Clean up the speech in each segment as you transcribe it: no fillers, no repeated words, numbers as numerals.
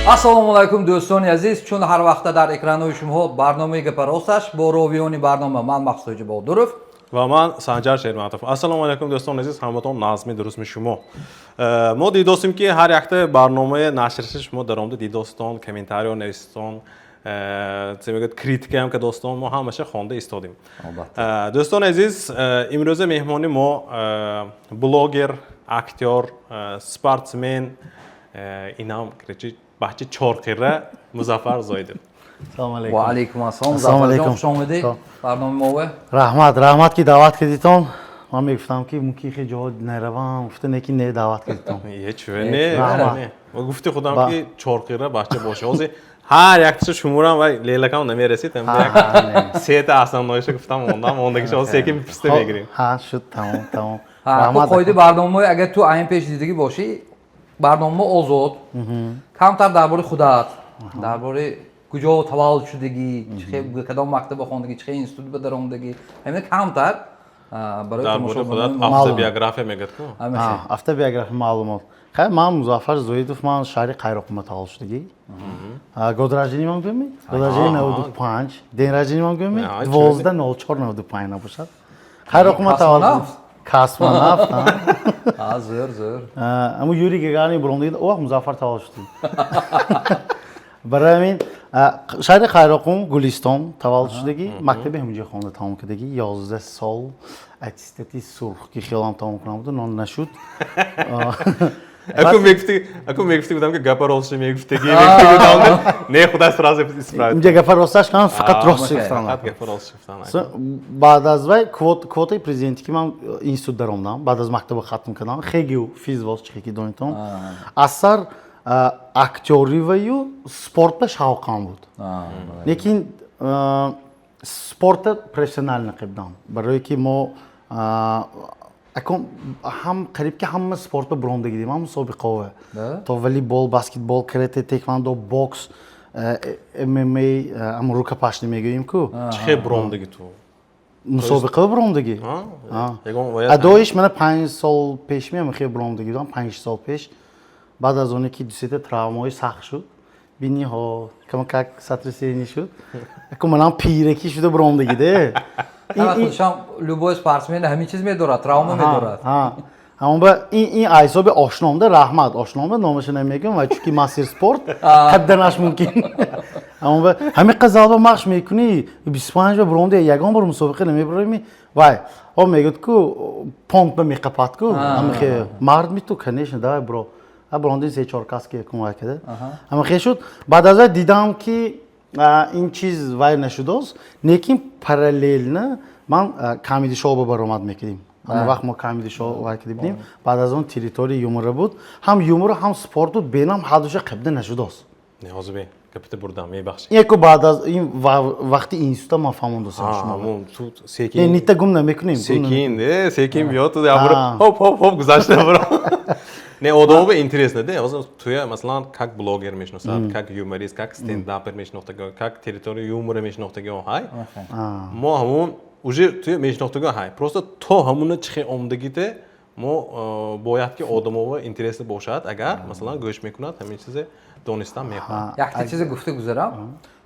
Ассалому алайкум, дӯстони азиз. Чун ҳар вақта дар экранҳои шумо барномаи «Гапа росташ» бо ровиёни барнома ман, Махсуҷи Бодуров. Ва ман, Санҷар Шерматов. Ассалому алайкум, дӯстони азиз, ҳаматон назми дурустми шумо. Мо дидостем, ки ҳар якта барномаи нашрши шумо даромада дидостон, комментарио нависитон, це мегӯяд, критикаам ка достон, мо ҳамаша хонда истодем. Дӯстони азиз, имрӯза меҳмони мо блогер, актёр, спортсмен, инам, короче, бача чорқира, Музаффар Зоидов. Салом алейкум. Ва алайкум ассалом. Ассалому Музаффарҷон, алайкум. хуш омадед барномаи мо. Раҳмат, раҳмат, ки даъват кардитон. Ман мегуфтам, ки мумкин хеле ҷоҳо наравам, гуфта не, ки не, даъват кардитон. Е, чӯ не. Раҳмат. Не, ва гуфти худам, ки чорқира бача боша, ҳозир ҳар якташа шумурам ва лелакам намерасид. Сета основнойша гуфтам, мондам, мондагиша ҳозир секин писта мегирем. Ҳа, шуд, тамом, тамом. Раҳмат. Қоидаи барномаи, агар ту айн пеш дидагӣ бошӣ, барнома озод, камтар дар бораи худат, дар бораи куҷо таваллуд шудагӣ, кадом мактаба хондагӣ, чӣ хел институт ба даромадагӣ, ҳамина камтар барои дар бораи худат тамошобинон. Автобиография мегӯяд ку. Ҳамаша. Автобиография, маълумот. Хай, ман Музаффар Зоидов, ман шаҳри Қайроқума таваллуд шудагӣ. Год рождения ман гӯми? Год рождения 95, день рождения ман гӯми? А, 12.04.95 набошад. Қайроқума таваллуд. Космонавт? Космонавт, а. А, зӯр, зӯр. Аммо Юрий Гагарин буромдагӣ, о вақт Музаффар таваллуд шуд. Барои ҳамин шаҳри Қайроқум, Гулистон таваллуд шудагӣ, мактаби ҳаминҷо хонда тамом кардагӣ, 11 сол, аттестати сурх, ки хиёлам тамом кунам буду, но нашуд. Аку мегуфти будам, ки гапа ростша мегуфтаги будам, не, худа сразу исправить. Инҷа гапа росташ кунам, фақат рост гуфтам. Фақат гапа рост гуфтан. Баъд аз вай квотаи президентӣ, ки ман институт даромадам, баъд аз мактаба хатм кардам, ХГУ физвоз, чихе ки донитон, аз сар актёриваю спорт ба шавқам буд, лекин спорта профессионально қибдам, барое ки мо акун ҳам қариб ки ҳама спортба буромдагидем, ҳам мусобиқаҳо, то волейбол, баскетбол, карате, тэквондо, бокс, ММА, ам рукопашный мегӯем ку. Чихе буромдаги ту? Мусобиқа буромдагӣ. Адоиш мана 5 сол пеш меам, хе буромдагӣ будам 5 сол пеш, баъд аз оне ки дусета травмаҳои сахт шуд, биниҳо камакак сотрясение шуд, аку манам пиракӣ шуда буромдагӣ де. Худшам любой спортсмен ҳамин чиз медорад, травма медорад. Ҳамон ба ин ҳисоби ошномда, раҳмат ошномда, номаша намегӯям ва чунки мастер спорт қадданаш мумкин. Ҳамон ба ҳамин қадр залба машқ мекунӣ, 25 ба буромда, ягон бор мусобиқа намебарами. Вай о мегӯяд ку, понт ба меқапад ку, ҳамихе мард ми ту, конечно, давай бро, бурондин, се чор кас ки якум вай када, ҳамихе шуд. Баъд аз вай дидам, ки ин чиз вай нашудааст, лекин параллельно ман камеди шоу ба баромад мекардим. Ҳамон вақт мо камеди шоу вай карда будем. Баъд аз он территория юмора буд, ҳам юмор, ҳам спорт буд, бенам ҳардуша қибда нашудааст. Не, ҳозир бе гапита бурдам, мебахшед. Яко баъд аз ин вақти института ман фаҳмондастам шумо. Секин. Нита гум намекунем. Секин, секин биё ту, хоп, хоп, хоп, гузашта буро. Не, одамоба интересно де, ҳозир туя, масалан, как блогер мешиносад, как юморист, как стендапер мешинохтаго, как территория юмора мешинохтаго. Ҳай, мо ҳамун уже туя мешинохтаго, ҳай, просто то ҳамуна чихе омдагите, мо бояд ки одамова интересно бошад, агар, масалан, гӯш мекунад, ҳамин чизе донистан мехоҳад. Якта чизе гуфта гузарам.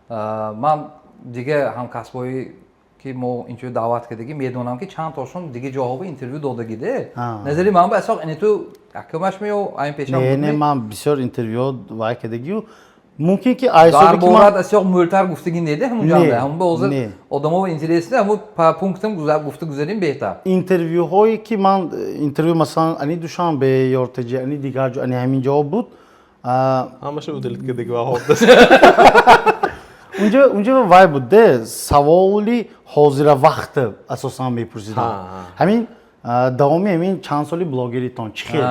Ман дига ҳамкасбои, ки мо инҷо даъват кардагӣ, медонам, ки чанд тошон дига ҷоҳо интервю додагиде. Назари ман ба асоқ ини ту якумаш меё айн пешам? Не, не, ман бисёр интервю вай кардагию, мумкин ки дар борат асоқ мӯлтар гуфтагӣ неде ҳамунҷанда, ҳамун ба ҳозир одамово интересно, ҳамун по пунктам гуфта гузарем беҳтар. Интервюҳое ки ман интервю, масалан, ани Душанбе, Ёртаҷи, ани дигар ҷо, ани ҳамин ҷо буд. Ҳамаша удалить кардагӣ ва. Унҷо вай буд де, саволи ҳозира вақта асосан мепурсидам. Ҳамин давоми ҳамин чанд соли блогеритон чӣ хел,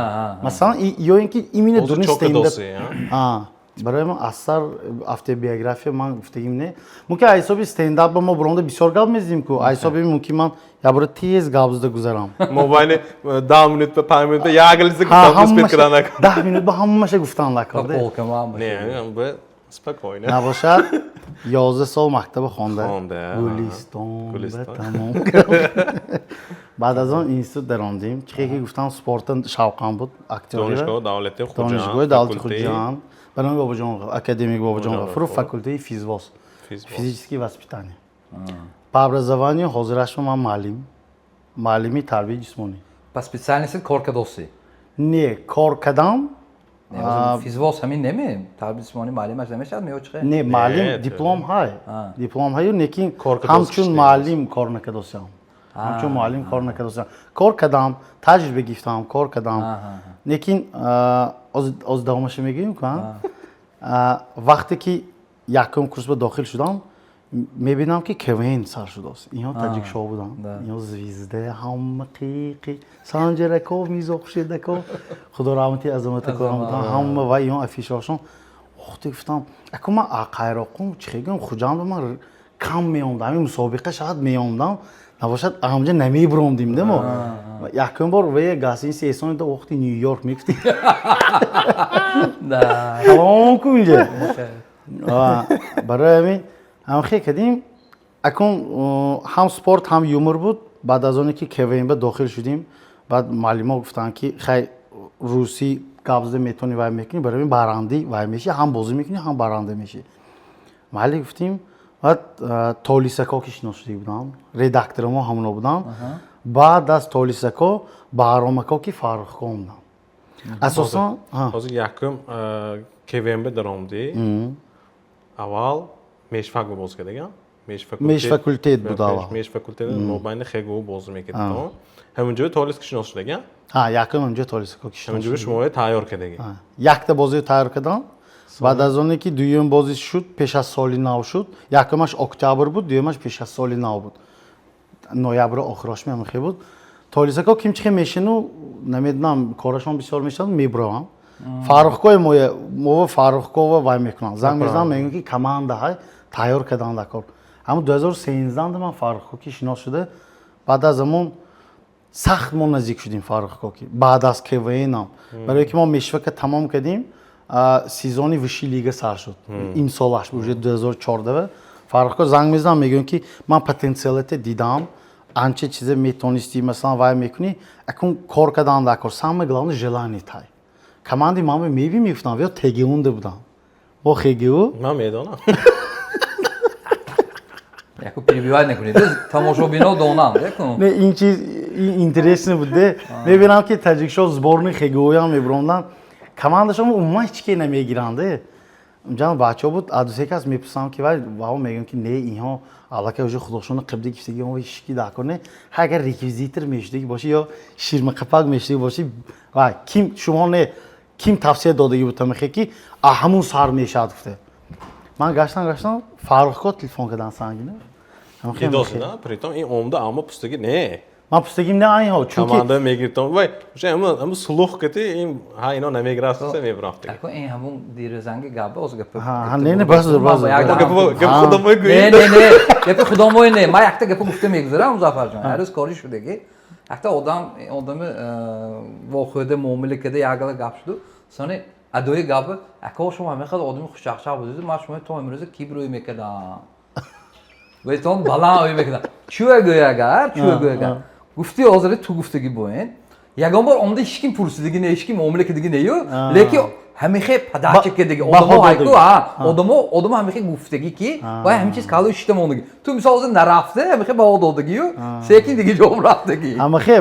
масалан, ё ин ки именно дуни стендап. Барои ман аз сар автобиография ман гуфтагим не. Мумкин аз ҳисоби стендап ба мо буромда бисёр гап мезидим ку, аз ҳисоби мумкин ман ябора тез гап зада гузарам. Мо байни 10 минут ба 5 минут як лиса гуфтам, успеть кардан. 10 минут ба ҳамаша гуфтан лакор. Не. Спокойно. Набошад, 11 сол мактаба хонда. Хонда, Гулистон. Гулистон. Тамом. Баъд аз он институт даромдем. Чихе ки гуфтам, спорта шавқам буд, актёри. Донишгоҳи давлатии Хуҷанд. Донишгоҳи давлати факултети Хуҷанд ба номи Бобоҷон, академик Бобоҷон Бобоҷон Ғафуров, Ғафуров. Факултети физвоз. Физвоз. Физическое воспитание по образованию. Ҳозирашма ман муаллим, муаллими тарбияи ҷисмонӣ. По специальности кор кардосӣ? Не, кор кардам. Физвоз ҳамин неме? Тарбияи ҷисмонӣ муаллимаш намешавад ё чихе? Не, муаллим Не, диплом ҳай, диплом ҳаю, лекин Кор кардосӣ ҳамчун не. муаллим кор накардосиам, ҳамчун муаллим кор накардосиам. Кор кардам, таҷриба гирифтам, кор кардам, лекин оз давомаша мегӯем ку. Вақте ки якум курс ба дохил шудам, мебинам, ки КВН сар шудааст. Инҳо таҷикшоҳ буданд, инҳо звезда, ҳама қиқи Санҷараков, Мирзо Хуршедаков, худо раҳмати Азаматаков буданд, ҳама ва инҳо афишаҳошон. Охте, гуфтам, аку ман Қайроқум, чӣ гӯям, Хуҷанд ман кам меомдам, ҳамин мусобиқа шояд меомдам, набошад ҳамҷа намебиромдим. Дамо якум бор ве гостиница Эҳсон да, вақти Нью Йорк мегуфтем. Тамом ку инҷа. Барои ҳамин ҳам хе кардем. Акун ҳам спорт, ҳам юмор буд. Баъд аз оне ки КВН ба дохил шудим, баъд муаллимо гуфтанд, ки хай, русӣ гап зада метавонӣ, вай мекунӣ, барои ҳамин барандӣ вай мешӣ, ҳам бозӣ мекунӣ, ҳам баранда мешӣ. Майли, гуфтим. Баъд Толисако ки шинос шуда будам, редакторамо ҳамоно будам. Баъд аз Толисако Баҳромако ки Фаррухко омдам асосан. Ҳозир якум КВН ба даромдӣ, аввал межфак ба бозӣ кардаган. Межфакултет буд аввал. Межфакултет мобайни ХГУ бозӣ мекардитон. Ҳаминҷо Толис ки шинос шудаган? Ҳа, якум ҳаминҷо Толисако ки шинос. Ҳаминҷо шуморо тайёр кардаги? Якта бозиро тайёр кардам. Баъд аз оне ки дуюм бозӣ шуд, пеш аз соли нав шуд. Якумаш октябр буд, дуюмаш пеш аз соли нав буд, ноябри охирош мемихе буд. Толисако ким чихе мешину, намедонам, корашон бисёр мешавад, мебиравам. Фаррухкои моя мова Фаррухкова вай мекунам, занг мезанам, мегӯям, ки команда ҳай тайёр кардан дар кор. Ҳамун 2013 ман Фаррухко ки шинос шуда, баъд аз ҳамон сахт мо наздик шудем Фаррухко ки. Баъд аз КВНам, барое ки мо межфака тамом кардем, сезони высший лига сар шуд, имсолаш уже 2014. Фаррухко занг мезанам, мегӯям, ки ман потенсиалате дидам, анча чизе метонистӣ, масалан, вай мекунӣ, акун кор кардан дар кор, самое главное желание тай. Командаи ман меби мегуфтам, ё ТГУнда будам бо ХГУ. Ман медонам. Яку перебивать накунед, тамошобино донанд. Не, ин чиз интересный буд. Мебинам, ки таҷикшо сборный ХГУям мебиромданд, командашон умуман ҳеч ке намегиранд. Унҷа бачаҳо буд, а дусе кас мепурсам, ки вай вао, мегӯям, ки не, инҳо аллакай уже худошонро қибди гифтаги, ҳишки дар кор не. Ҳа, агар реквизитор мешудагӣ бошӣ ё ширмақапак мешудагӣ бошӣ, вай ким шумо не, ким тавсия додагӣ буд тамихе, ки а ҳамун сар мешавад, гуфте. Ман гаштам, гаштам, Фаррухко телефон кардан сангина. Дидосина, притом ин омда, аммо пустаги не. Ман пустагим не, айҳо, чунки команда мегиртон, вай уже ҳамун слух кати, ин ҳа, ино намегирад, мебирафт. Ако ин ҳамун дирӯзанги гапа оз гапа. Ҳа, не, баз баз. Гапи худомой. Не, не, не, гапи худомой не, ман якта гапа гуфта мегузарам, Музаффарҷон. Ҳар рӯз кори шудаги якта одам одами вохӯрда, муомила карда, якгала гап шуду. Сони адои гапа: «Ако, шумо ҳамин хел одами хушчақчақ будед, ман шумо то имрӯза кибр ӯй мекардам, бетон баланд ӯй мекардам». Чӯя гӯягар, чӯя гӯягар, гуфти ҳозир ту гуфтагӣ боин, ягон бор омада ҳеч ким пурсидагӣ не, ҳеч ким муомила кардагӣ нею, лекин ҳамихе подача кардагӣ одамо ҳайку. Одамо ҳамихе гуфтагӣ, ки вай ҳамин чиз калои шита мондагӣ. Ту мисол ҳозир нарафта, ҳамихе баҳо додагию, секин дига ҷавоб рафтагӣ. Ҳамихе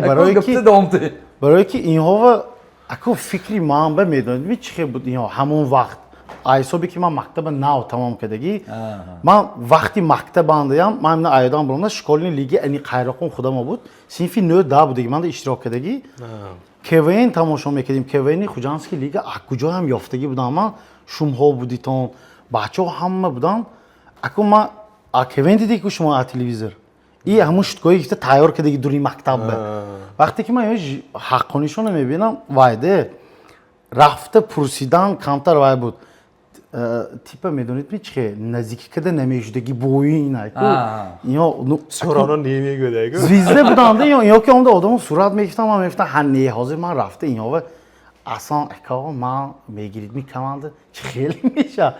барое ки инҳова аку фикри ман ба медонед, чӣ хел буд инҳо ҳамон вақт, ҳисобе ки ман мактаба нав тамом кардагӣ. Ман вақти мактабандаям, ман айёдам буромда, школьный лиги ани Қайроқум худамо буд, синфи нӯ да будагӣ, манда иштирок кардагӣ. КВН тамошо мекардем, КВНи Хуҷандский лига. А куҷоям ёфтагӣ будам ман, шумҳо будитон, бачаҳо ҳама буданд. Аку ман а КВН диде ку шумо а телевизор и ҳамун шуткои гифта тайёр кардаги дури мактабба. Вақте ки ман ҳаққонишонро мебинам, вайде рафта пурсидан камтар вай буд. Типа медонед ми чихе наздикӣ када намешудагӣ бои инайку ино. Суроно немегӯяд. Звезда буданда ино ки омда одамо сурат мегирифтам, ман мегуфтам: «Ҳа, не, ҳозир ман рафта инҳова аслан ака ман мегирид ми команда, чи хеле меша».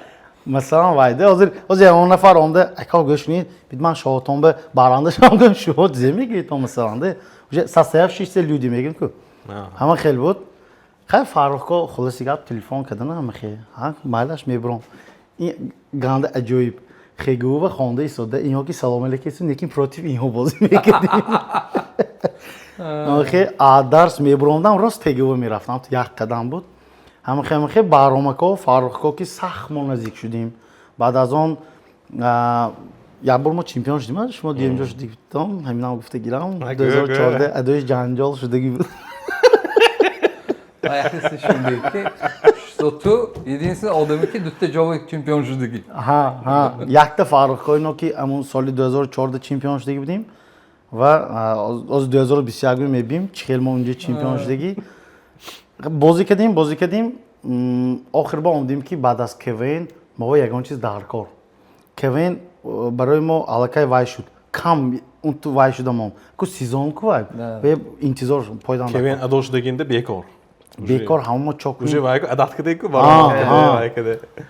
Масалан, вайда ҳозир ягон нафар омда, ака, гӯш кунед, бид ман шоҳотон ба баранда шавам, гӯям, шумо зе мегӯед, масалан, де уже состоявшиеся люди мегӯем ку. Ҳама хел буд. Хай, Фаррухко, хулоси гап, телефон кардана, ҳама хел майлаш, мебурам. Ин ганда аҷоиб хегува хонда истода, инҳо ки салом алейкум, лекин против инҳо бозӣ мекардем. Хе дарс мебуромдам, рост тегува мерафтам, як қадам буд. Ҳамахе Баҳромако, Фаррухко ки сахт мо наздик шудем. Баъд аз он як бор мо чемпион шудем, шумо дуюмҷо шудитон, ҳаминам гуфта гирам, 2014 адои ҷанҷол шудагӣ буд. Ки ту единственный одаме ки дутта ҷои чемпион шудагӣ. Ҳа, якта Фаррухко, ино ки ҳамун соли 2014 чемпион шудагӣ будем ва оз 2021 мебинем, чӣ хел мо унҷо чемпион шудагӣ. Бозӣ кардем, бозӣ кардем, охир ба омадем, ки баъд аз КВН мо ягон чиз дар кор. КВН барои мо аллакай вай шуд, кам вай шудамон ку, сезон ку, вай интизор пойдан. КВН адо шудагинда бекор. Бекор, ҳама мо чок. Уже вай адат кардем ку.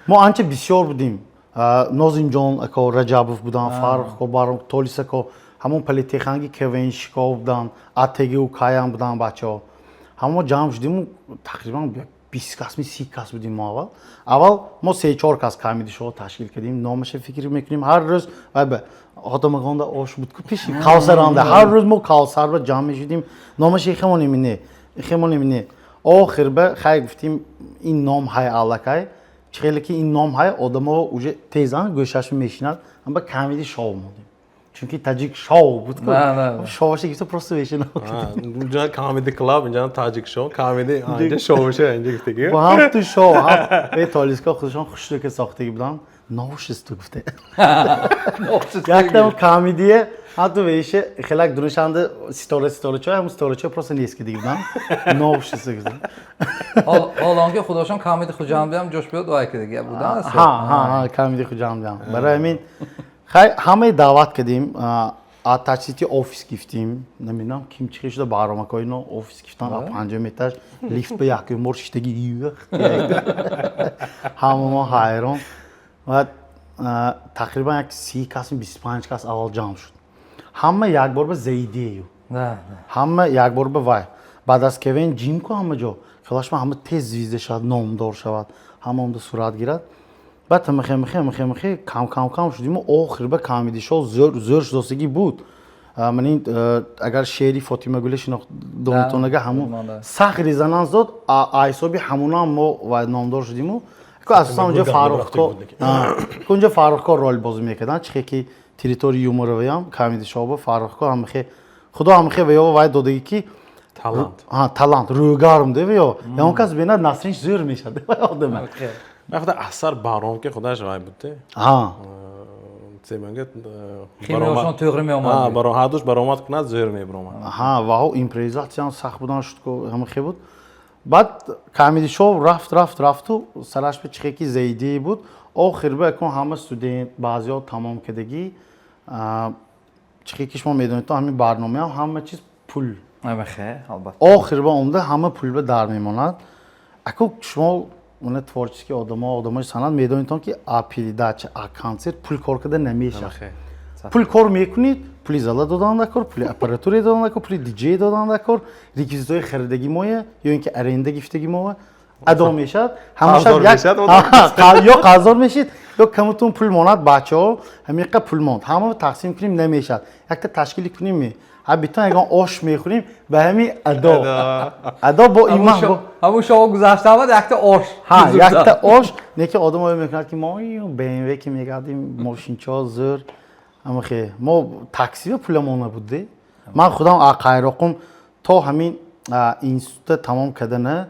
Мо анча бисёр будем: Нозимҷон ако Раҷабов будан, Фаррух Баром, Толис ако, ҳамон политеханги КВНщико буданд, АТГУ каям буданд бачаҳо. Ҳамо ҷамъ шудиму тақрибан 20 кас ми, 30 кас будем мо. Аввал мо се чор кас Камеди Шоу ташкил кардем. Номаша фикр мекунем ҳар рӯз. Вай ба Хотамағонда ош буд ку, пеши Кавсаранда, ҳар рӯз мо Кавсарба ҷамъ мешудим, номаша ихемонем, не, ихемонем, не. Охир ба хай гуфтим, ин ном ҳай, аллакай чӣ хеле ки ин ном ҳай, одамо уже тезан гӯшашон мешинад, ба Камеди Шоу мондем, чунки Таҷик Шоу буд ку, шоуша гирифта просто вешина. Инҷа Камеди Клаб, инҷа Таҷик Шоу, Камеди инҷа шоуша инҷа гуфтаги. Ҳам ту шоу, ҳам толиска худашон хушрӯ ки сохтагӣ буданд, новшество гуфте. Яктам камедие ҳатто веше хелак дунашанда ситора, ситорачо, ҳамун ситорачо просто нест ки дига буданд, новшество гуфте. Ҳолон ки худошон Камеди Хуҷандиам ҷош биёд, вай ки дига будан. Ҳа, Камеди Хуҷандиам. Барои ҳамин хай ҳамаи даъват кардем, Тачсити офис гифтим, намедонам ким чӣ шуда, баҳромакои ино офис гифтан, панҷум этаж, лифт ба якум бор шиштаги, ҳама мо ҳайрон. Ва тақрибан як 30 кас, 25 кас аввал ҷамъ шуд. Ҳама як бор ба заидею, ҳама як бор ба вай, баъд аз КВН ҷим ку, ҳама ҷо хелашма, ҳама тез звезда шавад, номдор шавад, ҳама омда сурат гирад. Баъд мехе мехе мехе мехе кам кам кам шудиму охир ба Камеди Шоу зӯр зӯр шудостагӣ буд. Ман ин агар шеъри Фотимагуле шинохт донитонага, ҳамун сахт резонанс дод, ҳисоби ҳамунам мо ва номдор шудиму. Асосан унҷо Фаррухко рол бозӣ мекарданд, чихе ки Территория юмора ваям, Камеди Шоу Фаррухко ҳамахе, худо ҳамахе ва ё вай додагӣ ки талант. Талант, рӯгарм де, ё ягон кас бинад, насринш зӯр мешавад одама. Ман асар Баҳром ки худаш вай буд. Семанга. Химиёшон тӯғри меомад. Ҳардуш баромад кунад, зӯр мебаромад. Ҳа, ваҳо импровизатсияам сахт будан шуд, ҳамахе буд. Баъд Камеди Шоу рафт, рафт, рафту сараш ба чихе ки заидие буд. Охир ба якун ҳама студент, баъзеҳо тамом кардагӣ, чихе ки шумо медонед, ҳамин барномаам ҳама чиз пул. Охир ба омда ҳама пул ба дар мемонад. Аку шумо мана творческий одамо, одамои санъат медонедтон, ки а передача, а концерт пул кор карда намешавад. Пул кор мекунед, пули зала додан дар кор, пули аппаратура додан дар кор, пули диҷей додан дар кор, реквизитҳои харидагӣ моя ё ин ки аренда гифтагӣ моя адо мешавад. Ё қарздор мешид, ё камутун пул монад. Бачаҳо, ҳамиқа пул монд, ҳама тақсим кунем намешавад, якта ташкили кунем, ҳа битон ягон ош мехӯрем ба ҳами адо адо бо има. Ҳамун шоу гузашта омад, якта ош. Ҳа, якта ош. Не ки одам оё мекунад, ки мо БМВ ки мегардим, мошинчо зӯр, амахе мо такси ба пуламон набуд де. Ман худам Қайроқум то ҳамин института тамом кардана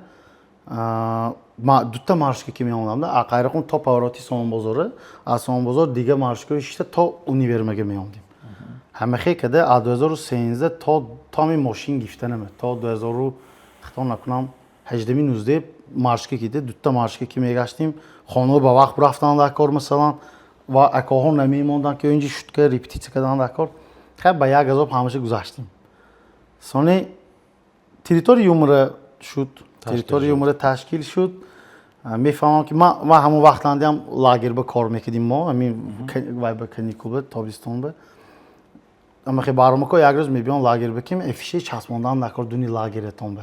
дута маршрутка ки меомадам, Қайроқум то повороти Сомонбозора, аз Сомонбозор дига маршруткаи шишта то универмага меомадем. Ҳамахе када аз 2013 то ҳамин мошин гифтанаме, то 2000, хато накунам, ҳаждами нуздаҳ маршрутка кида, дута маршрутка ки мегаштем, хонао ба вақт рафтан дар кор, масалан, ва акоҳо намемонданд, ки инҷи шутка репетитсия кардан дар кор. Хай, ба як азоб ҳамаша гузаштем. Сони Территория юмора шуд, Территория юмора ташкил шуд. Мефаҳмам, ки ман ҳамон вақтандиам лагер ба кор мекардим, мо ҳамин вай ба каникул ба тобистон ба амахе Баҳромако як рӯз мебиём лагер ба, ким афишаи часпондан накор дуни лагеретон ба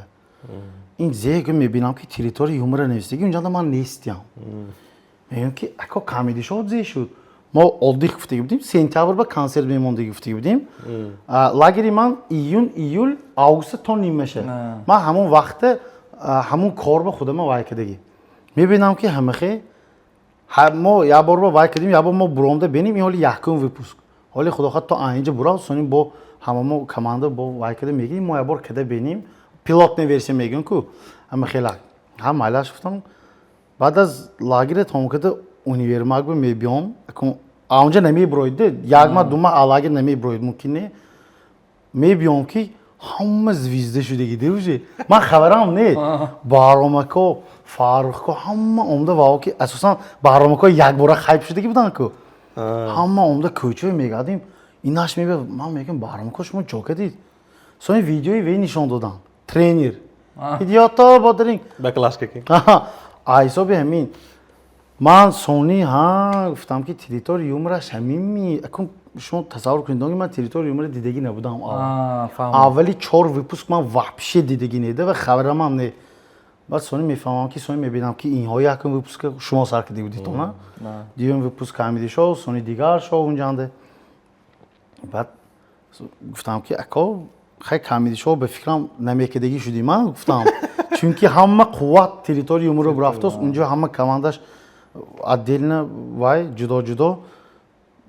ин зего мебинам, ки «Территория юмора» нависдаги, унҷанда ман нестиям. Мегӯям, ки ако, Камеди Шоу зе шуд? Мо отдых гуфтаги будем, сентябр ба консерт мемондагӣ гуфтаги будем. Лагери ман июн, июл, август то нимаша. Ман ҳамон вақте ҳамон кор ба худама вай кардагӣ мебинам, ки ҳамахе мо як бор ба вай кардем, як бор мо буромда бинем. Ин ҳоли якум выпуск, ҳоли худохоҳ то инҷа бурав, сони бо ҳамамо команда бо вай карда мегирем. Мо як бор када бинем, пилотная версия мегӯем ку, ҳама хела ҳам майлаш гуфтам. Баъд аз лагере тамом карда, универмаг ба мебиём, аунҷа намебироид, як ма, 2 ма а лагер намебироид, мумкин не. Мебиём, ки ҳама звезда шудагиде уже, ман хабарам не. Баҳромако, Фаррухко ҳама омда вао, ки асосан Баҳромако якбора хайп шудагӣ буданд ку, ҳама омда кӯчаи мегардим, инаш мебиёд, ман мегӯям: «Баҳромако, шумо чо кардид?» Сони видеои вей нишон доданд, тренер идиото бодаринг. Баклажка ки. А ҳисоби ҳамин ман сони ҳа гуфтам, ки «Территория юмора» ш ҳамин. Акун шумо тасаввур кунед, ки ман «Территория юмора» дидагӣ набудам. Аввали чор выпуск ман вообще дидагӣ неда ва хабарамам не. Баъд сони мефаҳмам, ки сони мебинам, ки инҳо якум выпуска шумо сар карда будитона, дуюм выпуск Камеди Шоу, сони дигар шоу унҷанде. Баъд гуфтам, ки ако, хай, Камеди Шоу ба фикрам намекардагӣ шудӣ. Ман гуфтам, чунки ҳама қувват «Территория юмора» рафтост, унҷо ҳама командаш отдельно, вай ҷудо ҷудо.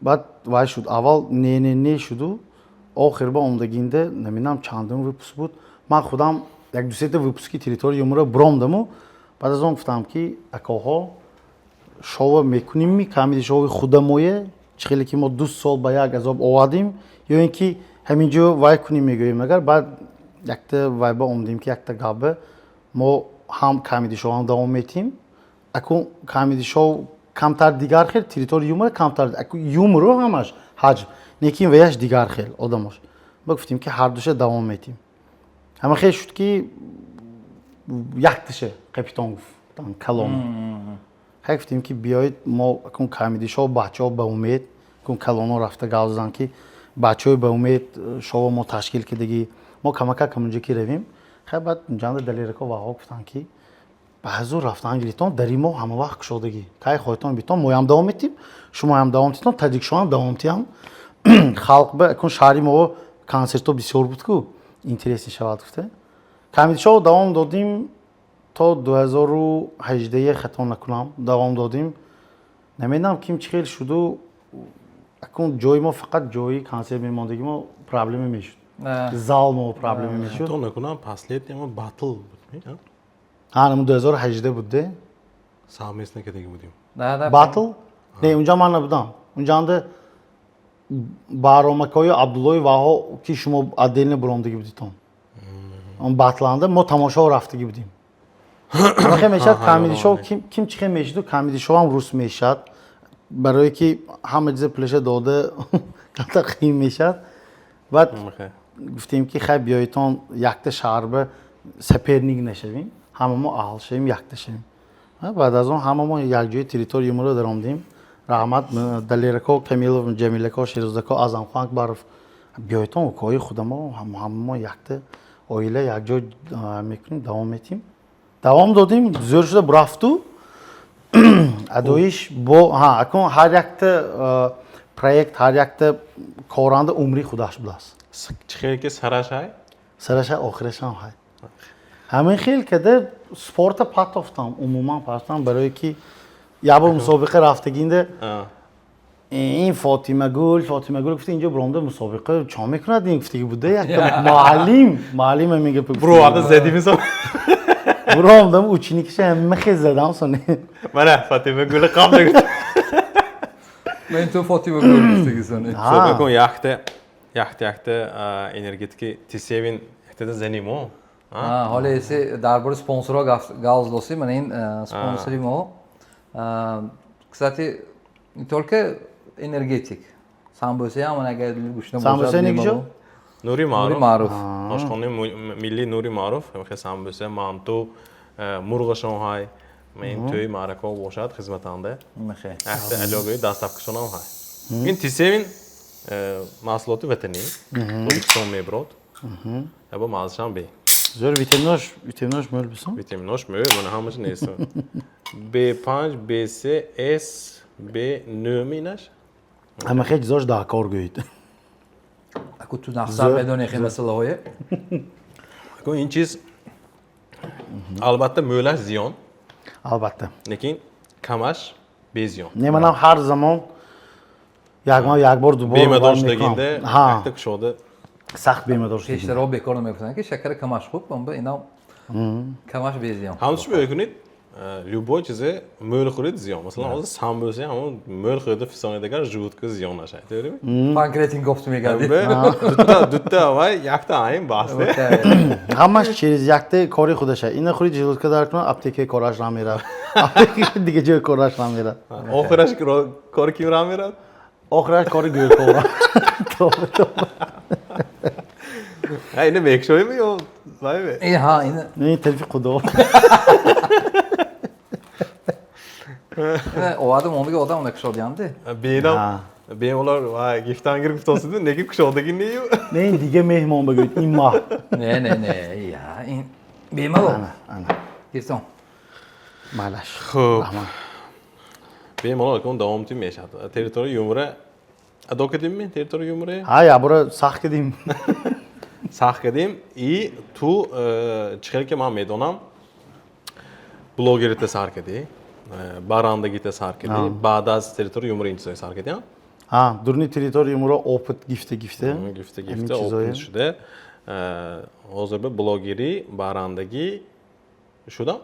Баъд вай шуд, аввал не, не, не шуду, охир ба омдагинде намедонам чандум выпуск буд, ман худам як дусета выпуски «Территория юмора» буромдаму, баъд аз он гуфтам, ки акоҳо, шоу мекунем, Камеди Шоуи худамое, чӣ хеле ки мо 2 сол ба як азоб овардем, ё ин ки ҳамин ҷо вай кунем, мегӯем. Агар баъд якта вай ба омдем, ки якта гапба мо ҳам Камеди Шоу ҳам давом метиҳем. Акун Камеди Шоу камтар дигар хел, «Территория юмора» камтар, аку юмору ҳамаш ҳаҷм, лекин ваяш дигар хел одамош. Ба гуфтем, ки ҳардуша давом метиҳем. Ҳама хел шуд, ки якташа капитон гуфтан калон. Хай, гуфтем, ки биёед, мо акун Камеди Шоу бачаҳо ба умед, акун калоно рафта гап зан, ки бачаҳои ба умед шоу мо ташкил кардагӣ, мо камакак ҳамунҷо ки равем. Хай, баъд ҷанда Далерако ваҳо гуфтанд, ки ба ҳазур рафтан гиритон, дари мо ҳама вақт кушодагӣ, кай хоҳитон битон, моям давом метиҳем, шумоям давом титон, таҷикшоам давом тиҳам. Халқ ба акун шаҳри мо консертҳо бисёр буд ку, интерес мешавад гуфта, Камеди Шоу давом додим то 2018, хато накунам, давом додим. Намедонам, ким чӣ хел шуду, акун ҷои мо, фақат ҷои консерт мемондагӣ мо проблема мешуд, зал мо проблема мешуд. Хато накунам, последний мо батл буд. Ҳа, намо 2018 буд де. Совместно кардагӣ будем. Батл не, унҷа ман набудам. Унҷанда Баҳромакою Абдуллои ваҳо, ки шумо отдельно буромдагӣ будитон. Он батланда мо тамошо рафтагӣ будем. Хе мешавад Камеди Шоу, ким чӣ хе мешуду, Камеди Шоу ҳам рус мешавад, барое ки ҳама чиза пулаша дода, камтар қиин мешавад. Баъд гуфтем, ки хай, биёитон, якта шаҳр соперник нашавем, ҳама мо аҳл шавем, якта шавем. Баъд аз он ҳама мо якҷои «Территория юмора» даромдем. Раҳмат Далерако, Камилов, Ҷамилако, Шерозако, Азамхон Акбаров, биёитон, укои худамо, ҳама мо якта оила, якҷой мекунем, давом метиҳем. Давом додим, зӯр шуда бурафту адоиш бо акун ҳар якта проект, ҳар якта коранда умри худаш будааст. Чӣ хел ки сараш ҳай. Сараш ҳай, охирашам ҳай. Ҳамин хел када спорта патофтам, умуман патофтам, барое ки як бор мусобиқа рафтагинда ин Фотимагул, Фотимагул гуфта, инҷо биромда мусобиқа чо мекунад, ин гуфтаги буда якта муаллим, муаллим ҳамин гапа. Буроварда зади мисол. Буромдам, ученикиша ҳама хел задам, сони. Мана Фотимагули қабл. Мен ту Фотимагул гуфтаги сони. Кун якта энергетики Т7 яктада занимо. Ҳоле эси дар бораи спонсорҳо гап задосӣ, мана ин спонсори мо, кстати, не только энергетик, самбӯсаам агар гушна. Самбӯса неҷо? Нури Маъруф. Маъруф. Ошхонаи миллии Нури Маъруф, самбӯса, манту, мурғашон ҳай. Ин тӯи маъракаҳо бошад, хизматанда. Якта алёгои доставкашонам ҳай. Ин T7 маҳсулоти ватанӣ. Тоҷикистон меброд. Ябо маззашам бе. Зор витаминош мӯл бисон. Витаминош мӯ, мана ҳамаш нест. B5, B3, S, B9 минаш. Ҳама хел чизош даҳкор гӯед. Аку ту нақсар медонӣ хел масъалаҳое. Аку ин чиз албатта мӯлаш зиён. Албатта. Лекин камаш безиён. Не, манам ҳар замон як моҳ як бор, ду бор бемадор шудагинда якта кушода. Сахт бемадор шудагинда. Пештарҳо бекор намегуфтанд, ки шакари камаш хуб, аммо инам камаш безиён. Ҳамчун мекунед, любой чизе мӯл хӯред, зиён. Масалан, ҳозир самбӯса ҳамон мӯл хӯрда фисонед, агар желудка зиён нашавад. To'g'rimi? Панкреатин гофту мегардид. Дутта вай якта айн баст. Ҳамаш через якта кори худаша. Ина хӯрид, желудка дар кунад, аптекаи кораш намерад. Дига ҷои кораш намерад. Охираш кори ким намерад? Охираш кори гӯркова. Тоба, тоба. Ҳа, ина мекшоими ё вайме? Э, ҳа, ина. Не, телефи худо. Овардам, ондига одам уна кушодиямди. Бенам, бемалол вай гифтангир гуфтосиду, неки кушодаги нею. Не, ин дига меҳмон бигӯед, ин маҳ. Не, не, не, я, ин бемалол. Ана, ана. Гиртон. Малаш. Хуб. Бемалол кун давом тим мешавад. Территория юмора адо кардимми? Территория юмора? Ҳа, ябора сахт кардим. Сахт кардим. И ту чӣ хел ки ман медонам, блогерита сар кардӣ, барандагита сар кардӣ, баъд аз территория юмора ин чизое сар кардӣ? Ҳа, дурни территория юмора опыт гифта гифта. Гифта гифта опыт шуда. Ҳозир ба блогерӣ, барандагӣ шудам?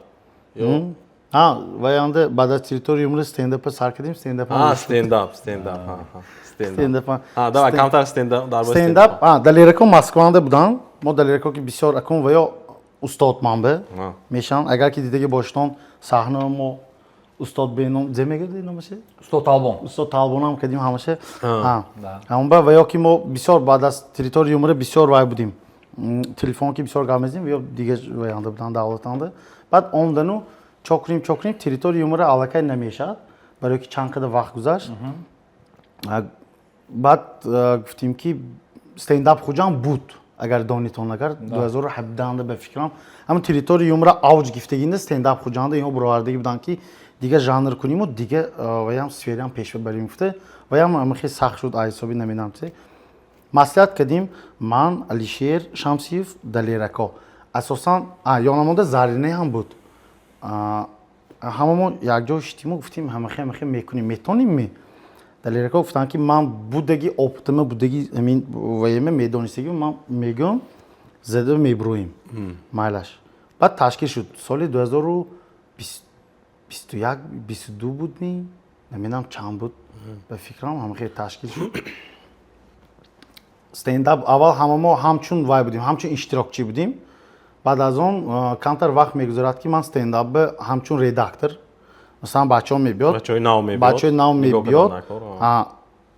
Ё? Ҳа, ваянда баъд аз территория юмора стендапа сар кардим, стендапа. Ҳа, стендап, стендап, ҳа, стендап. Ҳа, давай камтар стендап, дар бораи стендап. Ҳа, Далерако Москванда будам. Мо Далерако ки бисёр акун ва ё устод манбе мешаванд. Агар ки дидаги бошитон саҳна мо устод беном зе мегӯяд номаше? Устод Талбон. Устод Талбонам кардим ҳамаша. Ҳа. Ҳамон ва ё ки мо бисёр баъд аз территория юмора бисёр вай будим. Телефон ки бисёр гап мезадим, ё дига ваянда буданд, давлатанда. Баъд омдану чокрим, чокрим, территория юмора аллакай намешавад, барои ки чанд қадар вақт гузашт. Баъд гуфтем, ки стендап Хуҷанд буд, агар донитон, агар 2017 ба фикрам, ҳамн территория юмора авҷ гифтагинда стендап Хуҷанда инҳо баровардагӣ буданд, ки дига жанр куниму дига ваям сфераам пеш бибарем гуфта, ваям ама хеле сахт шуд, ҳисоби намедонам чи. Маслиҳат кардим, ман, Алишер Шамсиев, Далерако, асосан ёнамонда Зарине ҳам буд. Ҳамамо якҷо шитиму гуфтим, ҳамахе ҳамахе мекунем, метонем ми? Далерако гуфтанд, ки ман будаги опытама, будаги ҳамин ваеме медонистаги, ман мегӯям, зада мебуроем, майлаш. Баъд ташкил шуд соли 2021, 22 буд ми, намедонам чанд буд, ба фикрам ҳамахе ташкил шуд стендап. Аввал ҳама мо ҳамчун вай будем, ҳамчун иштирокчӣ будем. Баъд аз он камтар вақт мегузарад, ки ман стендап ҳамчун редактор, масалан, бачаҳо мебиёд, бачаҳои нав мебиёд,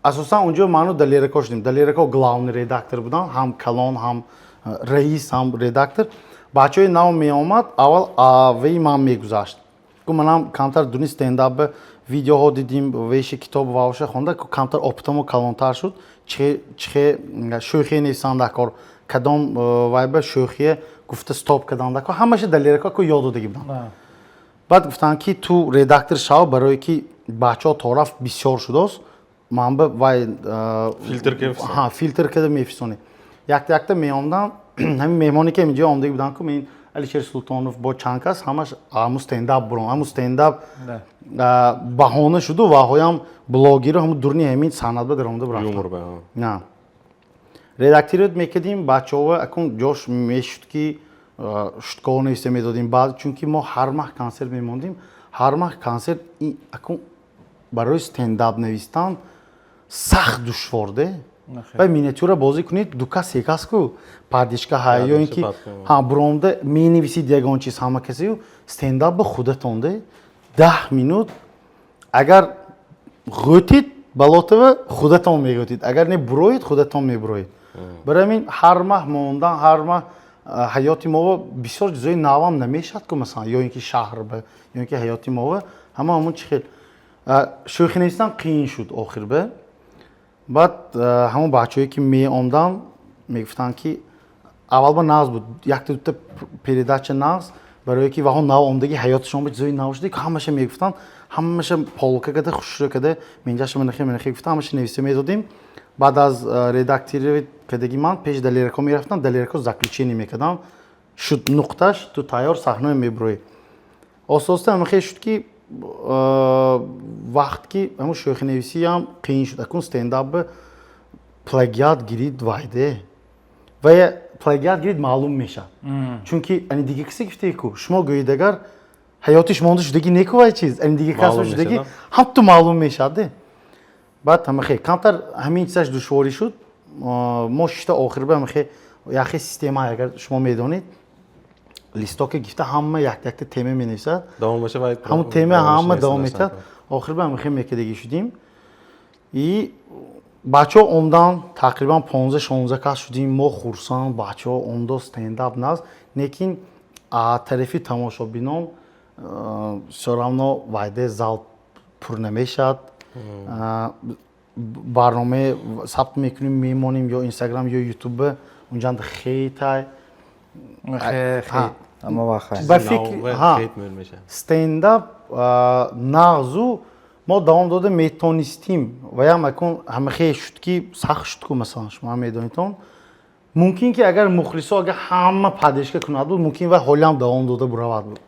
асосан унҷо ману Далерако шудем. Далерако главный редактор будам, ҳам калон, ҳам раис, ҳам редактор. Бачаҳои нав меомад, аввал веи ман мегузашт. Ку манам камтар дуни стендап видеоҳо дидим, веши китоб вавша хонда, камтар опытамо калонтар шуд, чихе шӯхие нависанда кор, кадом вайба шӯхие гуфта стоп карданда кор, ҳамаша Далерако ку ёд додагӣ будам. Баъд гуфтанд, ки ту редактор шав, барое ки бачаҳо торафт бисёр шудааст, ман ба вай фильтр карда мефирсонем. Якта якта меомдам, ҳамин меҳмоне ки инҷо омдаги буданд, ку мен, Алишер Султонов, бо чанд кас, ҳамаш ҳамун стендап бурон, ҳамун стендап баҳона шуду ваҳоям блогеру ҳамун дурни ҳамин санъат ба даромада рафтам. На, редактировать мекардим бачаҳо, акун ҷош мешуд, ки шуткаҳо нависта медодем баъд, чунки мо ҳар маҳ консерт мемондем. Ҳар маҳ консерт, акун барои стендап навистан сахт душвор де. Вай миниатюра бозӣ кунед, ду кас, се кас ку поддержка ҳа, ё ин ки ҳа, буромда менависид ягон чиз ҳама касею. Стендап ба худатон де, 10 минут агар ғӯтид балотава, худатон мегӯтид, агар не буроед, худатон мебуроед. Барои ҳамин ҳар маҳ мондан, ҳар маҳ. Ҳаёти мо бисёр чизои навам намешад ку, масалан, ё ин ки шаҳр ба, ё ин ки ҳаёти мо ҳама ҳамун чӣ хел. Шӯхӣ навистан қиин шуд охир ба. Баъд ҳамон бачаҳое, ки меомдан, мегуфтанд, ки аввал ба нағз буд, якта дута передача нағз, барое ки ваҳо нав омдаги, ҳаёташон ба чизои нав шуда, ҳамаша мегуфтанд, ҳамаша полка када, хушрӯ када, минҷаша манахе, манахе гуфта, ҳамаша нависта медодем. Баъд аз редактировать кадаги ман пеши Далерако мерафтам, Далерако заключение мекардам, шуд нуқташ, ту тайёр, саҳна мебурӣ. Оста оста ҳамахе шуд, ки вақт ки ҳамун шӯхинависиам қиин шуд. Акун стендап плагиат гирид, вайде вая плагиат гирид, маълум мешавад, чунки ани дига касе гуфтае ку шумо гӯед, агар ҳаёти шумо шудаги неку вай чиз ани дига кас шудаги, ҳамту маълум мешавад де. Баъд ҳамахе камтар ҳамин чизаш душворӣ шуд. Мо шишта охир ба ҳамахе яхе система, агар шумо медонед, листоке гифта, ҳама як якта тема менависад, ҳамун тема ҳама давом метиҳад. Охир ба ҳамахе мекардагӣ шудим и бачаҳо омдан, тақрибан 15-16 кас шудим. Мо хурсанд, бачаҳо омдо, стендап наст, лекин тарафи тамошобинон всё равно вайде зал пур намешавад. Барнома сабт мекунем, мемонем ё Инстаграм, ё Ютуб, унҷанда хейтай. Ба фикри стендап нағзу мо давом дода метонистим, ваям акун ҳамахе шуд, ки сахт шуд ку. Масалан, шумо медонитон, мумкин ки агар мухлисо, агар ҳама поддержка кунад буд, мумкин вай ҳолиам давом дода буравад буд.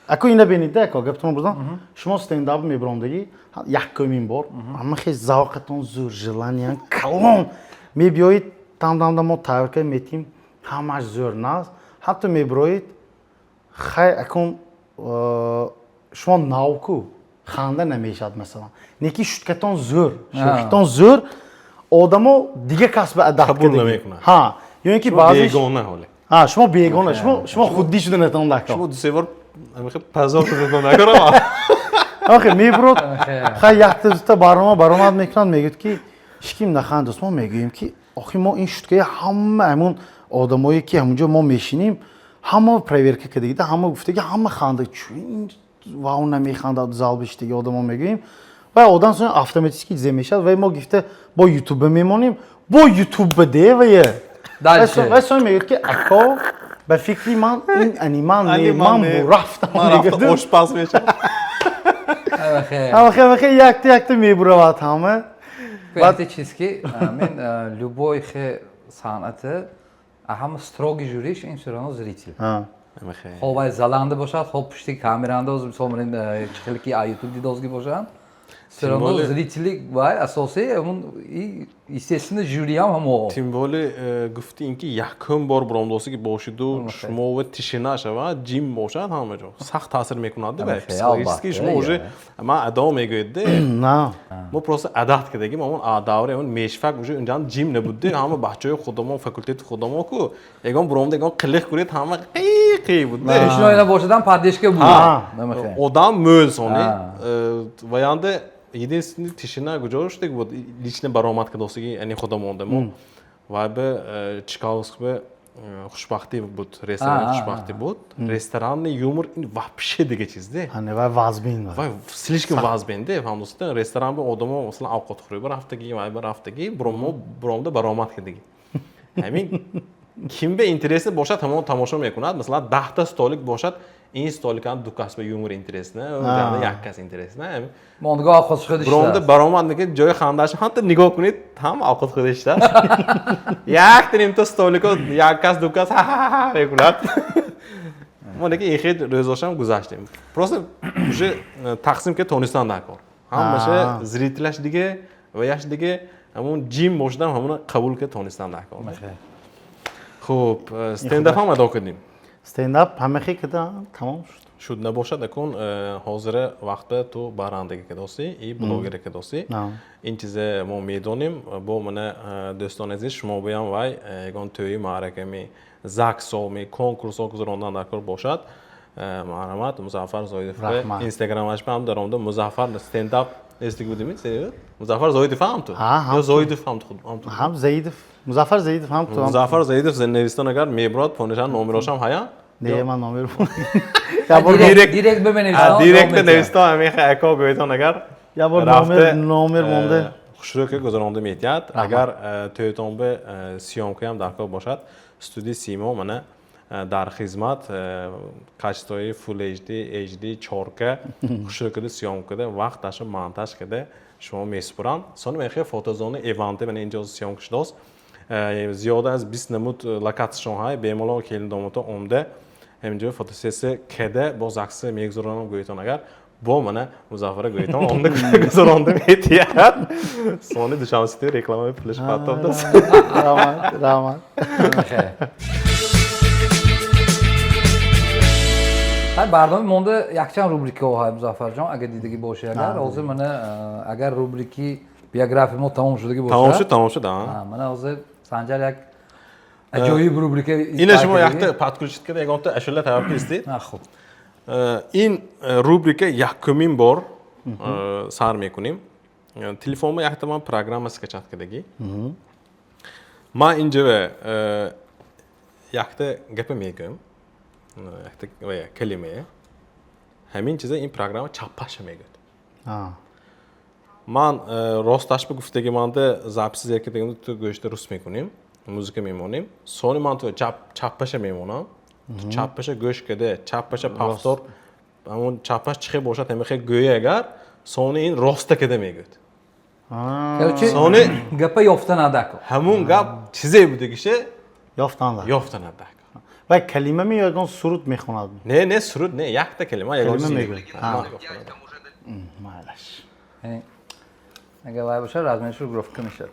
Аку ина бинед, ако гаптон бурдам, шумо стендап мебиромдагӣ якумин бор, ҳама хел завқатон зур, желания калон, мебиёед, там дамда мо тайёр кардем, метим, ҳамаш зӯр, наст, ҳатто мебироед, хай, акун шумо навку, ханда намешавад, масалан, неки шуткатон зӯр, шӯхитон зӯр, одамо дига кас ба адат қабул намекунад. Ҳа, ё ин ки баъзе бегона ҳоле. Ҳа, шумо бегона, шумо худдӣ шуда натон дако. Шумо ду се бор пазор шуда накунам. Охи мебурод, хай, якта дута барнома баромад мекунад, мегӯяд, ки ҳичким нахандост. Мо мегӯем, ки охи мо ин шуткаи ҳама ҳамун одамое, ки ҳамунҷо мо мешинем, ҳама проверка кардагида, ҳама гуфтаги, ҳама ханда, чун вау намехандад зал биштаги одамо, мегӯем. Ва одам сон автоматически зе мешавад. Вай мо гифта бо Ютуба мемонем, бо Ютуба де вае вай сон мегӯяд, ки ако, ба фикри ман, ин ани ман не, ман рафтам. Ошпаз мешавад. Ҳамахе якта якта мебуравад ҳама. Баъд чиз ки мен любой хе санъати ҳама строгий жюриш ин всё равно зритель. Хоб вай заланда бошад, хоб пушти камеранда, мисол, чихеле ки Ютуб дидозги бошанд, всё равно зрители вай асосӣ, и естественно, жюриам ҳамо. Тем более гуфти ин ки якум бор буромдосе ки бошиду, шумо тишина шавад, ҷим бошад, ҳама ҷо сахт таъсир мекунад психологически. Шумо уже ман адо мегӯед де, мо просто адат кардагим, ҳамон давраи он мешфак уже унҷа ҷим набуд де, ҳама бачаҳои худамо, факултети худамо ку ягон буромда, ягон қилиқ кунед, ҳама қи буд. Шиноина бошадам, поддержка буд. Одам мӯл сони ваянде единственный тишина куҷо шудаг буд, лично баромад кардосиги ани худамонда мо вай бе Чкаловск бе «Хушбахтӣ» буд, ресторани «Хушбахтӣ» буд. Ресторанный юмор ин вообще дига чиз де. Вай вазбин. Вай слишком вазбин де, фаҳмдоста. Ресторан бе одамо, масалан, овқатхӯрӣ рафтагӣ, вай ба рафтагӣ, мо буромда баромад кардагӣ, ҳамин ким бе интересно бошад, ҳамон тамошо мекунад. Масалан, 10-та столик бошад, ин столикан ду кас ба юмор интересно, як кас интересно. Мондагоҳ овқат хӯрда. Буромда баромад мекунед, ҷои хандааш ҳамта нигоҳ кунед, ҳама овқат хӯрда иштааст. Якта нимта столико як кас, ду кас ха мекунад. Мо лекин ин хел рӯзошам гузаштем, просто уже тақсим ки тонистан дар кор, ҳамаша зрителаш диге ва яш диге, ҳамон ҷим бошадам, ҳамона қабул ки тонистан дар кор. Хуб, стендап ҳам адо кардем. Стендап ҳамахе када, тамом шуд. Шуд набошад. Акун ҳозира вақта ту барандагӣ кадосӣ и блогерӣ кадосӣ, ин чизе мо медонем. Бо мана дӯстони азиз, шумо буям вай ягон тӯи маъраками, загсоми, конкурсҳо гузарондан дар кор бошад, марҳамат, Музаффар Зоидов. Инстаграмаш ҳам даромада, Музаффар стендап. Нестик будем, серьёзно? Музаффар Зоидов ҳам ту? Ҳа, Ё Зоидов ҳам ту худ? Ҳам ту. Ҳам Заидов, Музаффар Заидов ҳам ту. Музаффар Заидов навистон агар мебурад, понишан номерошам ҳая? Не, ман номер. Я бор Директ- Директ беменавистон. Директ навистон ҳамин ака гӯйтон агар Я бор номер монда. Хушрӯ ки гузаронда метиҳад. Агар тӯйтон бе съёмкаям дар кор бошад, студияи Симо мана дар хизмат, качествои Full HD, HD, 4K хушрӯ кида съёмка кида, вақташа монтаж кида шумо месупуранд. Сони мехе фотозона эванте мана инҷо съёмка шудост. Зиёда аз 20 намуд локатсияшон ҳай, бемалол келин домото омда ҳаминҷо фотосессия кеда боз акси мегузаронам гӯйтон агар бо мана Музаффара гӯйтон омда гузаронда метиҳад. Сони Душанбе Сити рекламаи пулиш партофтааст. Раҳмат, раҳмат. Ҳай, барнома монда якчанд рубрикаҳо ҳай, Музаффарҷон, агар дидагӣ бошӣ, агар ҳозир мана агар рубрики биография мо тамом шудагӣ бошад. Тамом шуд, тамом шуд, а. Мана ҳозир Санҷар як аҷоиб рубрика. Ина шумо якта подключить карда ягонта ашула тайёр кистед. Хуб. Ин рубрика якумин бор сар мекунем. Телефонма якта ман программа скачать кардагӣ. Ман инҷа якта гапа мегӯям, якта калимае, ҳамин чиза ин программа чаппаша мегӯяд. Ман росташ ба гуфтаги манда записи зер кардагимда ту гӯшта рус мекунем, музыка мемонем, сони ман ту чаппаша мемонам, ту чаппаша гӯш када, чаппаша повтор, ҳамон чаппаш чӣ хел бошад, ҳамин хел гӯя, агар сони ин роста када мегӯяд. Короче, Сони гапа ёфта надако. Ҳамун гап чизе будагише Ёфтанда. Ёфта надако. Ва калима ме ё ягон суруд мехонад? Не, не, суруд не, якта калима, ягон Калима чиз. мегӯяд. Ман ёфта надако. Майлаш. Яъне, агар вай бошад, размершу рокировка мешавад.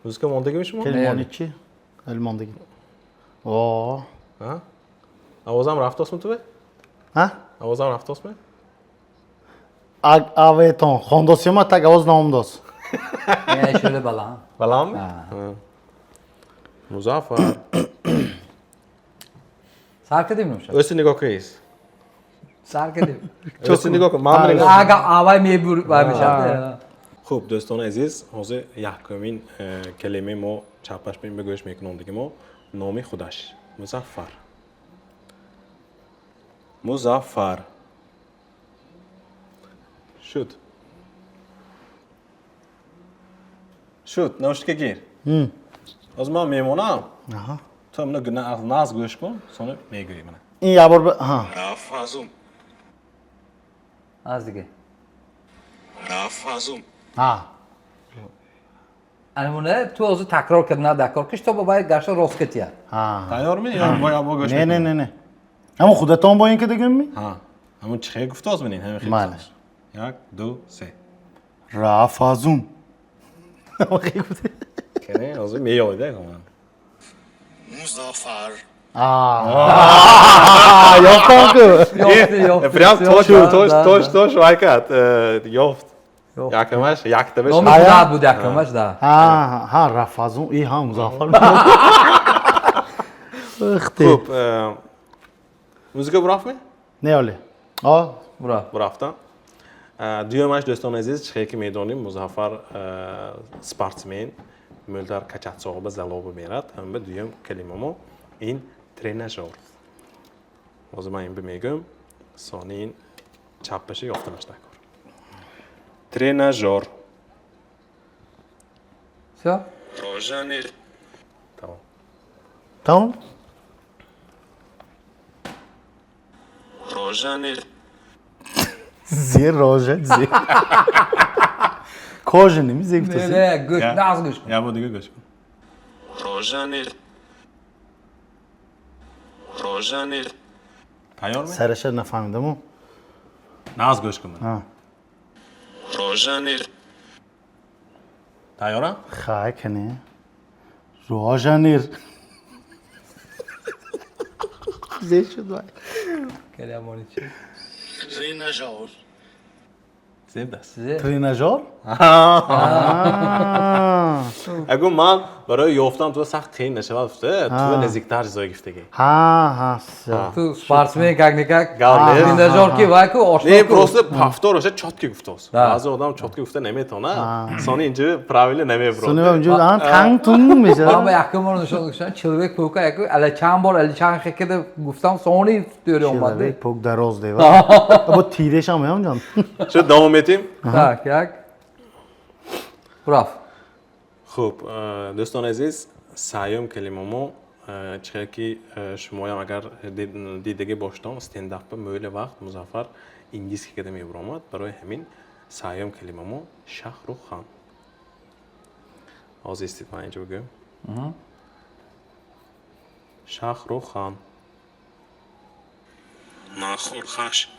Музыка мондагими шумо? Калимони чи? Элмондагӣ. О. А? Овозам рафтосми туве? Ҳа? Овозам рафтосми? Аветон хондосиёма так овоз наомдос. Яъне шӯли баланд. Баландми? Музаффар. Сар кардем, нӯша? Ӯси нигоҳ кунед. Сар кардем. Ӯси нигоҳ кун. Ман нигоҳ. Ага, авай мебур вай мешавад. Хуб, дӯстони азиз, ҳозир якумин калимаи мо чаппаш ба гӯш мекунондиги мо номи худаш Музаффар. Музаффар. Шуд. Шуд, наушника гир. Ҳозир ман мемонам. Ту мана наз гӯш кун, сони мегӯӣ мана. Ин як бор ҳа. Рафазум. Аз дига. Рафазум. Ҳа. Ана муна ту ҳозир такрор кард надакор ки то ба гашта рост кетия. Ҳа. Тайёрми ё бо як бор гӯш Не, не, мекунӣ? Не, не. Ҳамон худатон бо ин ки дигӯмми? Ҳа. Ҳамон чӣ хел гуфтоз менин, ҳамин хел. Майлаш. Як, ду, се. Рафазум. Кане, ҳозир меёйда ман. Музаффар. Ёфтам ку. Ёфти, ёфти. Прям тош, тош, тош, Да. тош вай кард. Ёфт. Ёфт. Якамаш, яктабаш. Номи Ая? худат буд якамаш, да. Ҳа, ҳа, Рафазум, и ҳа Музаффар. Ихти. Хуб, музыка бурафтми? Не, оле. О, Бура. Бурафтам. Дуюмаш, дӯстони азиз, чӣ хел ки медонем, Музаффар спортсмен, мӯлтар качатсоғба залоба мерад. Ҳамба дуюм калимамо ин тренажёр. Ҳозир ман ин бимегӯям, сони ин чаппаша ёфтанаш даркор. Тренажёр. Всё? Рожанир. Тамом. Тамом? Рожанир. Зер рожа, зер. Кожа неми зер Не, гуфтаси? не, гӯш, нағз гӯш кун. Як бор дига гӯш кун. Рожанир. Рожанир. Тайёрми? Сараша нафаҳмидаму. Нағз гӯш кун. Ҳа. Рожанир. Тайёрам? Хай, кане. Рожанир. Зер шуд вай. Калямони чи? Тренажёр. Зеб даст. Зе. Тренажёр? Агу ман Барои ёфтан ту сахт қиин нашавад гуфта, ту наздиктар чизое гуфтагӣ. Ҳа, ҳа. Ту спортсмен как никак. Гап нест. Тренажёр ки вай ку ошно Не, ку. просто повтор оша чётко гуфтост. Да. Баъзе одам чётко гуфта наметавонад. Сони инҷо правильно намебурад. Сони инҷо танг тунг Ман мешавад. ба якум бор нишон гуфтам, Человек паука яку ала чанд бор ала чанд хекада гуфтам, сони тӯри омад. Человек паук дароз дева. Бо тирешам меам ҷон. Шуд, давом метим? Так, як. Рафт. Хуб, дӯстони азиз, сеюм калима мо чихел ки шумоям агар дидагӣ бошедон, стендапа мӯйле вақт Музаффар инглиски када мебуромад, барои ҳамин сеюм калима мо Шахрух Хан. Ҳозир истид, ман инҷо бигӯям. Шахрух Хан. Нахурхаш.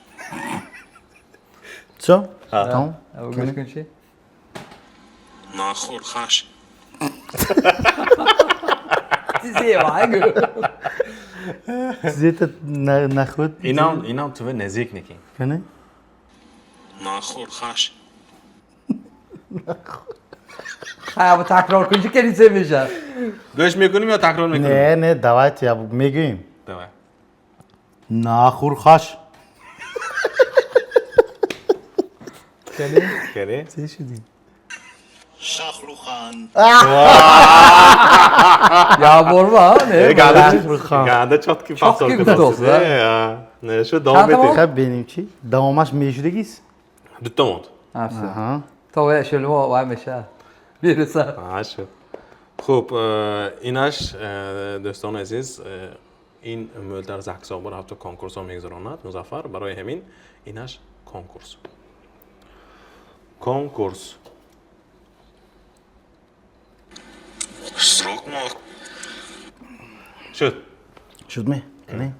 Всё? Тамом. Гӯш кун чи? Нахурхаш. Чизе вай гӯ. Чизета нахуд. Инам туве наздик некин. Кане? Нахурхаш. Ха, такрор кун чи келисе мешавад. Гӯш мекунем ё такрор мекунем? Не, не, давайте я мегӯем. Давай. Нахурхаш. Кани? Кани? Чӣ шудӣ? Шахрухан. Я бор ба, не? Шахрух Хан. Ганда чётко повтор Чётко гуфтост, да? Не, шуд, давом Чанд метем. тамом? Хаб бинем чи? Давомаш мешудагист? Дута монд. А, всё. Аҳа. То вай шелмо вай мешавад. Мерасад. А, шуд. Хуб, инаш, дӯстони азиз, ин мӯлдар заксобор ҳатто конкурсҳо мегузаронад Музаффар, барои ҳамин инаш конкурс. Конкурс. Срок мор. Шуд. Шуд ме? Кане?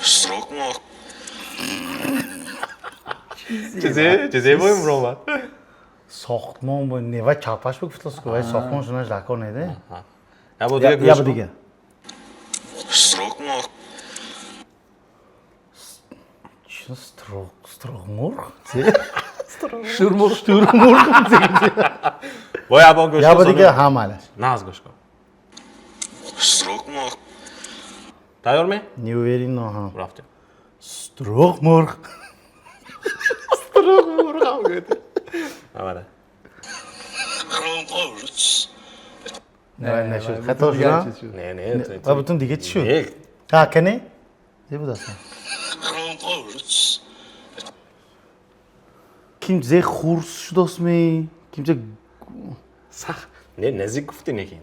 Срок мор. Чизе боем ромад? Сохтмон бо не вай чапаш бо гуфтас ку вай сохтмон шунаш дакор неде. Я бо дига Я гӯш бо кун. дига. Срок мор. Чӣ строк строгмург? Штурмур. Штурмург. Бо я бо гӯш Я бо кун. дига ҳа майлаш. Наз гӯш кун. Срок мор. Тайёр ме? Не уверен, но ҳа. Рафтем. Строгмург. Авара. Конкурс. Не, нашуд. Хато шуд? ҳа? Не, не. Ва бутун дига чӣ шуд? Не. Ҳа, кане? Зе буд аслан? Конкурс. Ким зе хурс шудост ме? Ким зе Сах. Не, наздик гуфтӣ некин.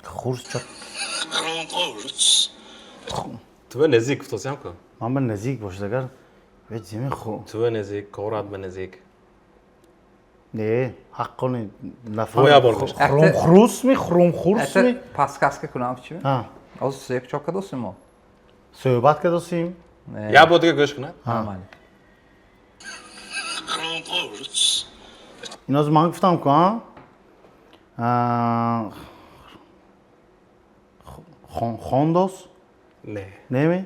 хурс ча? Конкурс. Туве наздик гуфтосиам ку. Ман ба наздик бошад агар ве земи ху. Туве наздик, корат ба наздик. Не, ҳаққони Бо я бор гӯш. Хрум хрус ми, хрум хурс ми? Эта подсказка кунам чи? Ҳа. Ҳозир сек чока досим мо. Суҳбат кардосим. Не. Я бо дига гӯш кунад. Ҳа, майли. Конкурс. Иноз ман гуфтам ку, а? А, Хондос? Не. Не ме?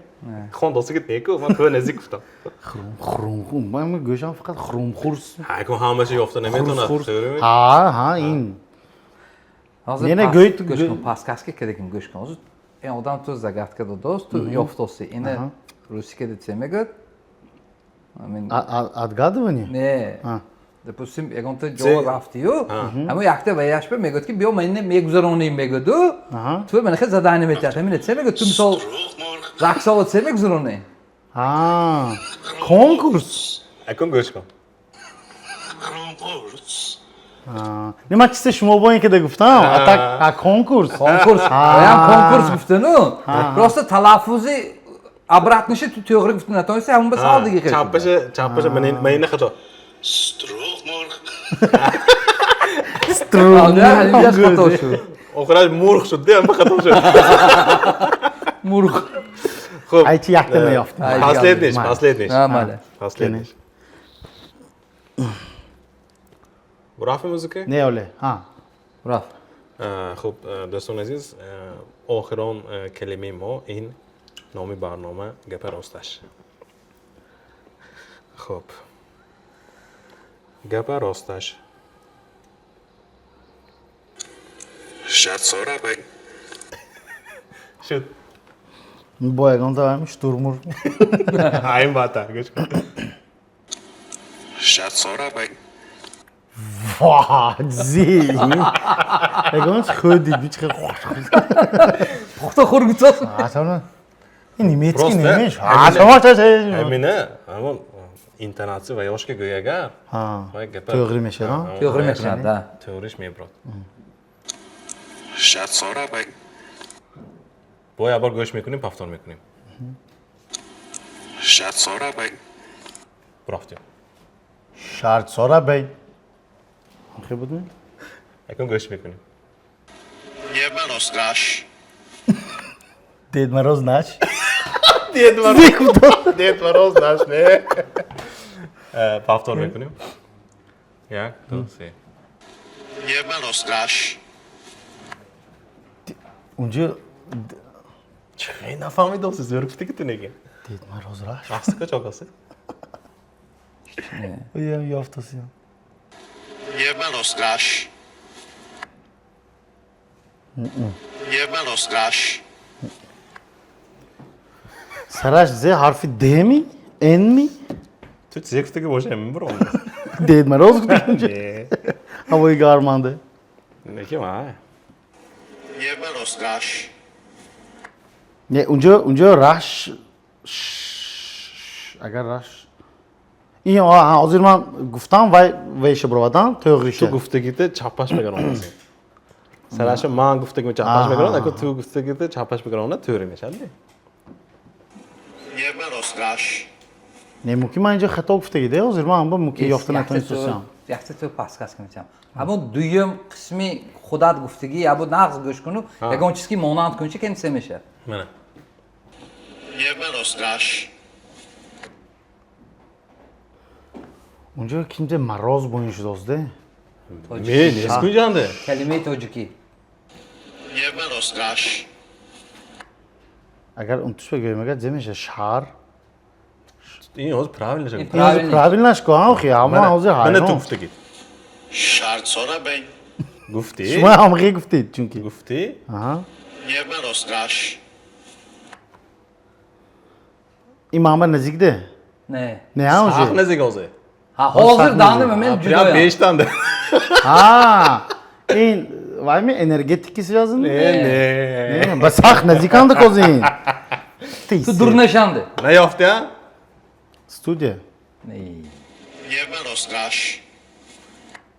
Хондоси гит неку, ман туве наздик гуфтам. Хрум хрум ман гӯшам фақат хрум хурс. Ҳа, кун ҳамаша ёфта наметавонад. Хурс. Тӯғрими? Ҳа, ҳа, ин. Ҳозир Не, не, гӯй- гӯш кун, подсказка кардагим, гӯш кун. Ҳозир ин одам ту загадка додост, ту ёфтоси. Ина русӣ када чӣ мегӯяд? Амин. Отгадывание? Не. А. Допустим, ягонта ҷо рафтию, ҳамо якта ваяшба мегӯяд ки биё ман ина мегузаронем мегӯяду, Аҳа. ту мана хел задание метиҳад. Ҳамина чӣ мегӯяд? Ту мисол Срок мор. рақсола чӣ мегузаронӣ? А, конкурс. Акун гӯш кун. Конкурс. А, не ман чизе шумо бо ин ки да гуфтам, а так а конкурс. Конкурс. Ваям конкурс гуфтану. Просто талаффузи обратный ши ту тӯғри гуфта натонисти, ҳамон ба савол дига хел. Чаппаша, чаппаша ман ина хато. Строк мор. Ҳаминҷаш хато шуд. Охираш мурғ шуд, де, ҳама хато шуд. Мурғ. Хуб. Ай чи якта наёфтам. Ай, Последний, Майли. последний. Ҳа, майли. Последний. Рафи музыка? Не, оле. Ҳа. Рафт. Хуб, дӯстони азиз, охирон калимаи мо ин номи барнома гапа росташ. Хуб. Гапа росташ. Шатсора бе. Шуд. Бо ягон тавами штурмур. Айн баъдтар гӯш кун. Шатсора бе. Ва, зи. Ягон чи хӯрдид, би чи хел. Пухта хӯр гуфтааст. Асана. Ин немецкий Просто немеш. Ҳамина ҳамон интонатсия ва ёшка гӯягар. Ҳа. Вай гапа. Тӯғри мешавад, ҳа? Тӯғри мешавад, да. Тӯғриш мебурад. Шатсора бе. Бо як бор гӯш мекунем, повтор мекунем. Шатсора бе. Бурафтем. Шартсора бей. Хе буд ми? Якун гӯш мекунем. Дед наш. Дед Мороз наш. Дед Мороз. Дед Мороз наш, не. Повтор мекунем. Як, ду, се. Дед Мороз наш. Унҷо Чӣ нафаҳмидам, сиз зӯр гуфтӣ ки ту неги. Дед Мороз раш. Рафти куҷо каси? Оям ёфтасиям. Дед Мороз наш. Дед Мороз наш. Сараш зе ҳарфи Д ми? Н ми? Ту чизе гуфтӣ ки боша ҳамин буром. Дед Мороз гуфтӣ унҷо. Не. Ҳавои гарманде. Неки вай. Дед Мороз наш. Не, унҷо раш агар раш ин ҳозир ман гуфтам вай вайша буровадан тӯғриша. Ту гуфтагите чаппаш мегаронад. Сараша ман гуфтагим чаппаш мегаронад, аку ту гуфтагите чаппаш мегаронад, тӯғри мешавад. Дед Мороз наш. Не, мумкин ман инҷо хато гуфтаги де, ҳозир ман ба мумкин ёфта натонистам. Якта ту подсказка метиҳам. Ҳамон дуюм қисми худат гуфтагӣ, ябу нағз гӯш куну, ягон чиз ки монанд кун, чи кен се мешавад. Мана. Дед Мороз наш. Унҷо кимде Мороз буин шудост де? Не, нест кунҷанде. Калимаи тоҷикӣ. Дед Мороз наш. Агар унтуш бигӯем, агар зе мешавад шаҳр. Ин ҳозир правильно шуд. Ин правильно. Правильно шуд, охи, ҳама ҳозир Мана ту ҳайрон. гуфтагӣ. Шартсора бе. Гуфтӣ? Шумо ҳамғӣ гуфтед, чунки. Гуфтӣ? Аҳа. Дед Мороз наш. Ин манба наздик де? Не. Не, ҳозир. Сахт наздик ҳозир. Ҳа, ҳозир данди мен Прям ҷудоям. бештанде. Ҳа, ин вай ми энергетики связан? Не, не. Не, ба сахт наздиканды козин. Ту дур нашанди. Наёфтӣ, а? Студия. Не. Дед Мороз наш.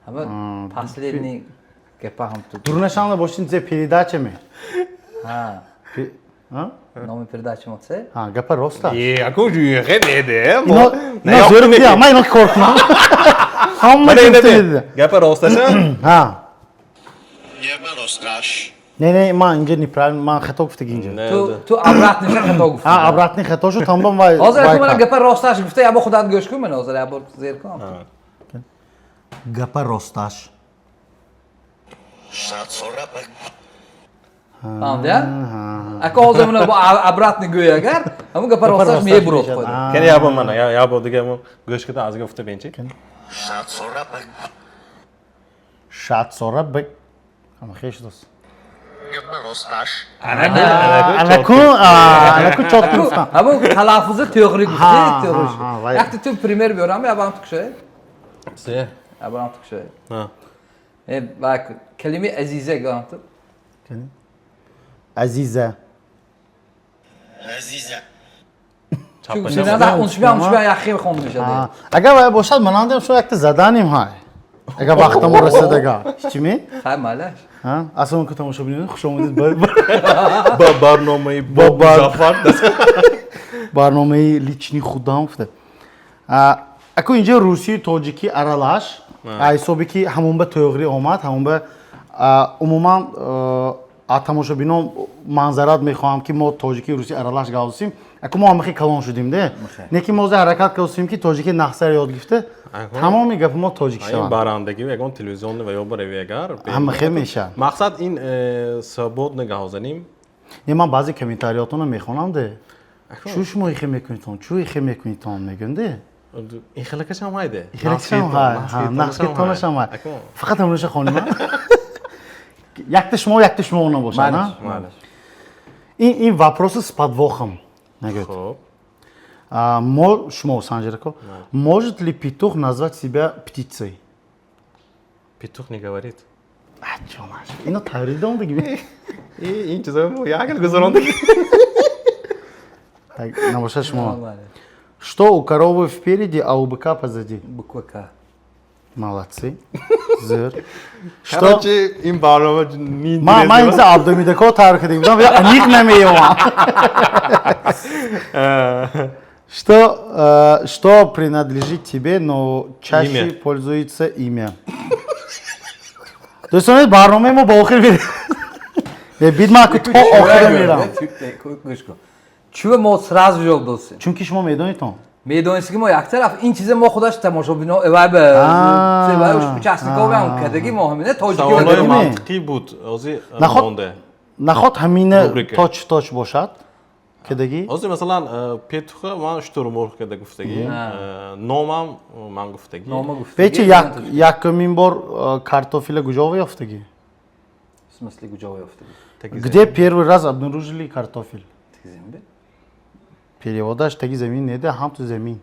Ҳама последний гапа ҳам ту. Дур нашанда бошин зе передача ми? Ҳа. Ҳа? Номи передача мо це? Ҳа, гапа рост аст. Е, аку жуйхе не де. Ино ино зӯр гуфти, ман ино кор кунам. Ҳама Мана гуфта ина дида. Гапа росташа? Ҳа. Дед Мороз наш. Не, не, ман инҷо неправильно, ман хато гуфтаги инҷо. Ту обратно ша хато гуфтӣ. Ҳа, обратный хато шуд, тамом вай. Ҳозир вай аку мана кард. гапа росташ гуфта, ябо худат гӯш кун, мана ҳозир ябо зер кун. Гапа росташ. Шартсора бе. Фаҳмидӣ, а? Аку ҳозир мана бо обратно гӯй агар, ҳамон гапа росташ мебурод худ. Кани ябо мана, ябо дига мо гӯш кида аз гуфта бенчи. Шартсора бе. Шатсора бе. Ама хеш дос. Дед Мороз наш. Анаку, анаку чот гуфтам. Ҳамон талаффузи тӯғри гуфтӣ, Ҳа, тӯғри. ҳа, вай. Якта ту пример биёрам, ябам ту кушоед. Се. Ябам ту кушоед. Ҳа. Э, бак калимаи азиза гӯям ту. Азиза. Азиза. Чаппаша. Чунки уншбиам яхи хонда мешавад. Агар вай бошад, манандем шо якта заданим ҳай. Агар вақтамо расад агар. Чӣ ми? Хай малаш. Ҳа? Ассалому алайкум тамошобинон, хуш омадед ба Ба барномаи Ба бо Зафар. Барномаи лични худам гуфта. Аку инҷо русию тоҷикӣ аралаш, ҳисобе ки ҳамон ба тӯғрӣ омад, ҳамон ба умуман тамошобинон манзарат мехоҳам ки мо тоҷикӣ русӣ аралаш гавзим. Аку мо ҳамахи калон шудим де. Не ки мо ҳаракат кардем ки тоҷикӣ нақсар ёд гирифта, тамоми гапи мо тоҷикӣ Ин шаванд. барандагӣ ягон телевизиони ва ё барави агар. Ҳамахе мешавад. Мақсад ин свободно гавзаним. Не, ман баъзе комментариётонро мехонам де. Чӯ шумо ихе мекунедтон, чӯ ихе мекунедтон мегӯям де. Ин хелакашам ҳайде. Ихелакашам ҳай, нақскитонашам ҳай. Фақат ҳамонаша хоним. Якта шумо, якта шумо набошад. Майлаш, майлаш. Ин вопросы с подвохом нагӯяд. Хуб. Мо шумо, Санҷарако, может ли петух назвать себя птицей? Петух не говорит. Ҷонаш, ино тайёрӣ дидам. Ин чизо мо як гузарондагӣ. Набошад шумо. Что у коровы впереди, а у быка позади? Буква К. Молодцы. Зӯр. Что? Короче, ин барнома Ма инза Абдумидако тайёр кардем будам, я аниқ намеёвам. Что принадлежит тебе, но чаще Имя. пользуется имя? Дӯстони, барномаи мо ба охир мерем. Бид ман то охира мерам. Гӯш кун. Чӯ мо сразу ҷавоб додем? Чунки шумо медонитон. Медонисти ки мо як тараф ин чизе мо худаш тамошобино вай ба участников ҳам кадаги мо ҳамина тоҷики. Саволҳои Ме. мантиқӣ буд ҳозир Наход- монде. Наход ҳамина Рубрика. точ точ бошад кадаги. Ҳозир, масалан, петуха ман шутурмурғ када гуфтагӣ, номам ман гуфтагӣ. Нома гуфтагӣ. Печи якумин бор картофеля куҷо ёфтагӣ? В смысле, куҷо ёфтагӣ? Таги Где первый раз обнаружили картофель? Таги замин. Переводаш таги замин неда, ҳам ту замин.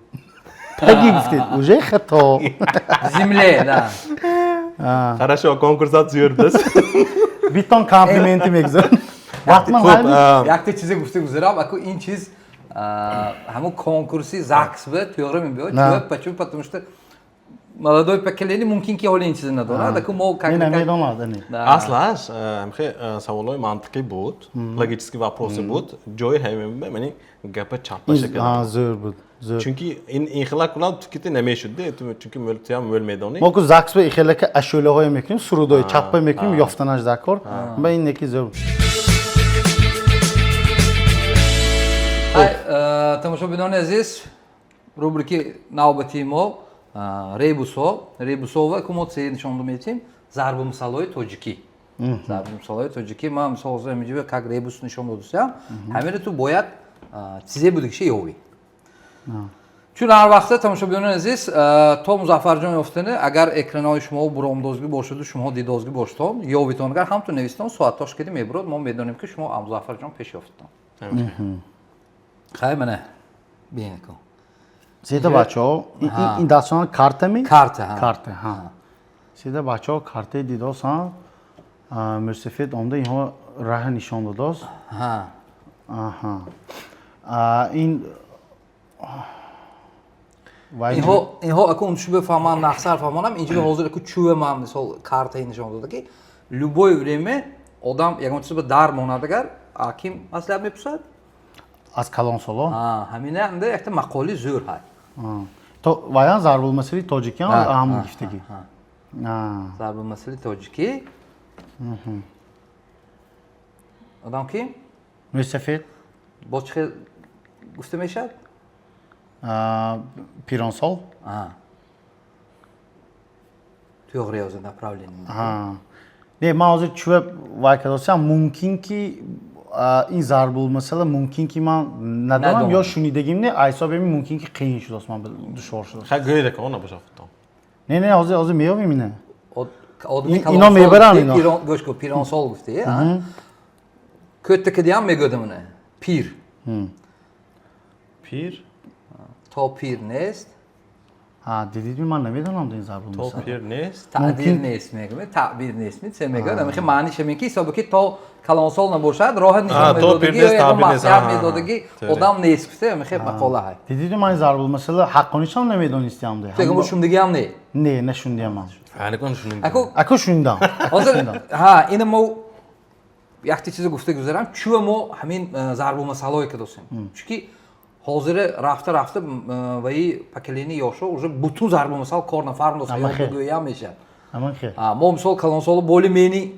Таги гуфтед, уже хато. Земле, да. Хорошо, конкурсант зӯр будааст. Битон комплименти мегузорам. Вақт ман Хуб. ҳайми? Якта чизе гуфта гузарам, аку ин чиз ҳамун конкурси ЗАГС бе тӯғри мебиёд. На. Чӯ, почему? Потому что молодой поколение мумкин ки ҳоли ин чиза надорад, аку мо как Не, намедонад, не. Да. Аслаш ҳамхе саволҳои мантиқӣ буд, логический вопросы буд. Ҷои ҳамин мани гапа чаппаша кардам. Зӯр буд, зӯр. Чунки ин хела кунам ту кити намешуд, чунки туям мӯл медонӣ. Мо ку ЗАГС бе ихелака ашӯлаҳое мекунем, сурудҳои чаппа мекунем, ёфтанаш даркор. Ба ин неки зӯр. Хай, тамошобинони азиз, рубрики навбатии мо ребусҳо. Ребусҳо ку мо це нишон медиҳем? Зарбумасалҳои тоҷикӣ. Зарбумасалҳои тоҷикӣ. Ман мисол ҳозир ҳаминҷо как ребус нишон додусиям, ҳамиро ту бояд чизе буд киша ёвӣ. Чун ҳар вақта, тамошобинони азиз, то Музаффарҷон ёфтани, агар экранҳои шумо буромдозгӣ бошаду шумо дидозгӣ бошедон, ёвитон, агар ҳамту нависитон, соатош киди мебурод, мо медонем, ки шумо Музаффарҷон пеш ёфтитон. Хай, мана бинед кун. Сета бачаҳо, ин дастшон карта ми? Карта, ҳа. Карта, ҳа. Сета бачаҳо картаи дидосан, мӯсафед омда инҳо раҳа нишон додост. Ҳа. Аҳа. Ин вай. Инҳо аку он чӯбе фаҳмам, нақсар фаҳмонам, инҷо ҳозир аку чӯбе ман мисол картаи нишон дода, ки любое время одам ягон чиз ба дар монад, агар аким маслиҳат мепурсад. Аз калонсоло. Ҳамина анда якта мақоли зӯр ҳай. То ваян зарбулмасали тоҷикиам Ҳа, ҳамун ҳа, гифтагӣ. Ҳа. Зарбулмасали тоҷикӣ. Одам ки? Мӯсафед. Боз чӣ хел гуфта мешавад? Пиронсол. Тӯғри ҳозир направление. Ҳа. Не, ман ҳозир чӯба вай кардосиам, мумкин ки ин зарбулмасала мумкин ки ман надонам. Надонам. Ё шунидагим не, айсоби мумкин ки қиин шудааст, ман душвор шудааст. Хай, гӯед, ка она боша худтон. Не, не, ҳозир меёбем ина. Одами Ино мебаранд ино. Гӯш кун, пиронсол гуфти, кӯтта кадиам мегӯдам, ина пир. Пир. То пир нест. Ҳа, дидидми, ман намедонам ин То зарбулмасала. пир нест. Таъбир нест мегӯем, таъбир нест ми це мегӯяд. Ҳамихи маъниш ҳамин ки ҳисоби ки то калонсол набошад, роҳат нишон А, то пир медодагӣ ё нест, ягон таъбир нест, маслиҳат медодагӣ одам нест гуфта, ҳамихи мақола ҳай. Дидидми, ман ин зарбулмасала ҳаққонишам намедонистиам де. Ту шундагиам не? Не, нашундиам ман. Ҳаликон шунидам. Аку Аку шунидам. ҳозир, ҳа, ина мо якта чизе гуфта гузарам, чӯ мо ҳамин зарбулмасалое ки досем, чунки ҳозире рафта рафта ваи поколение ёшо уже бутун зарбулмасал кор нафарм дос. Ама хел. Гӯям мешавад. Аман хел. Мо мисол калонсоло боли мени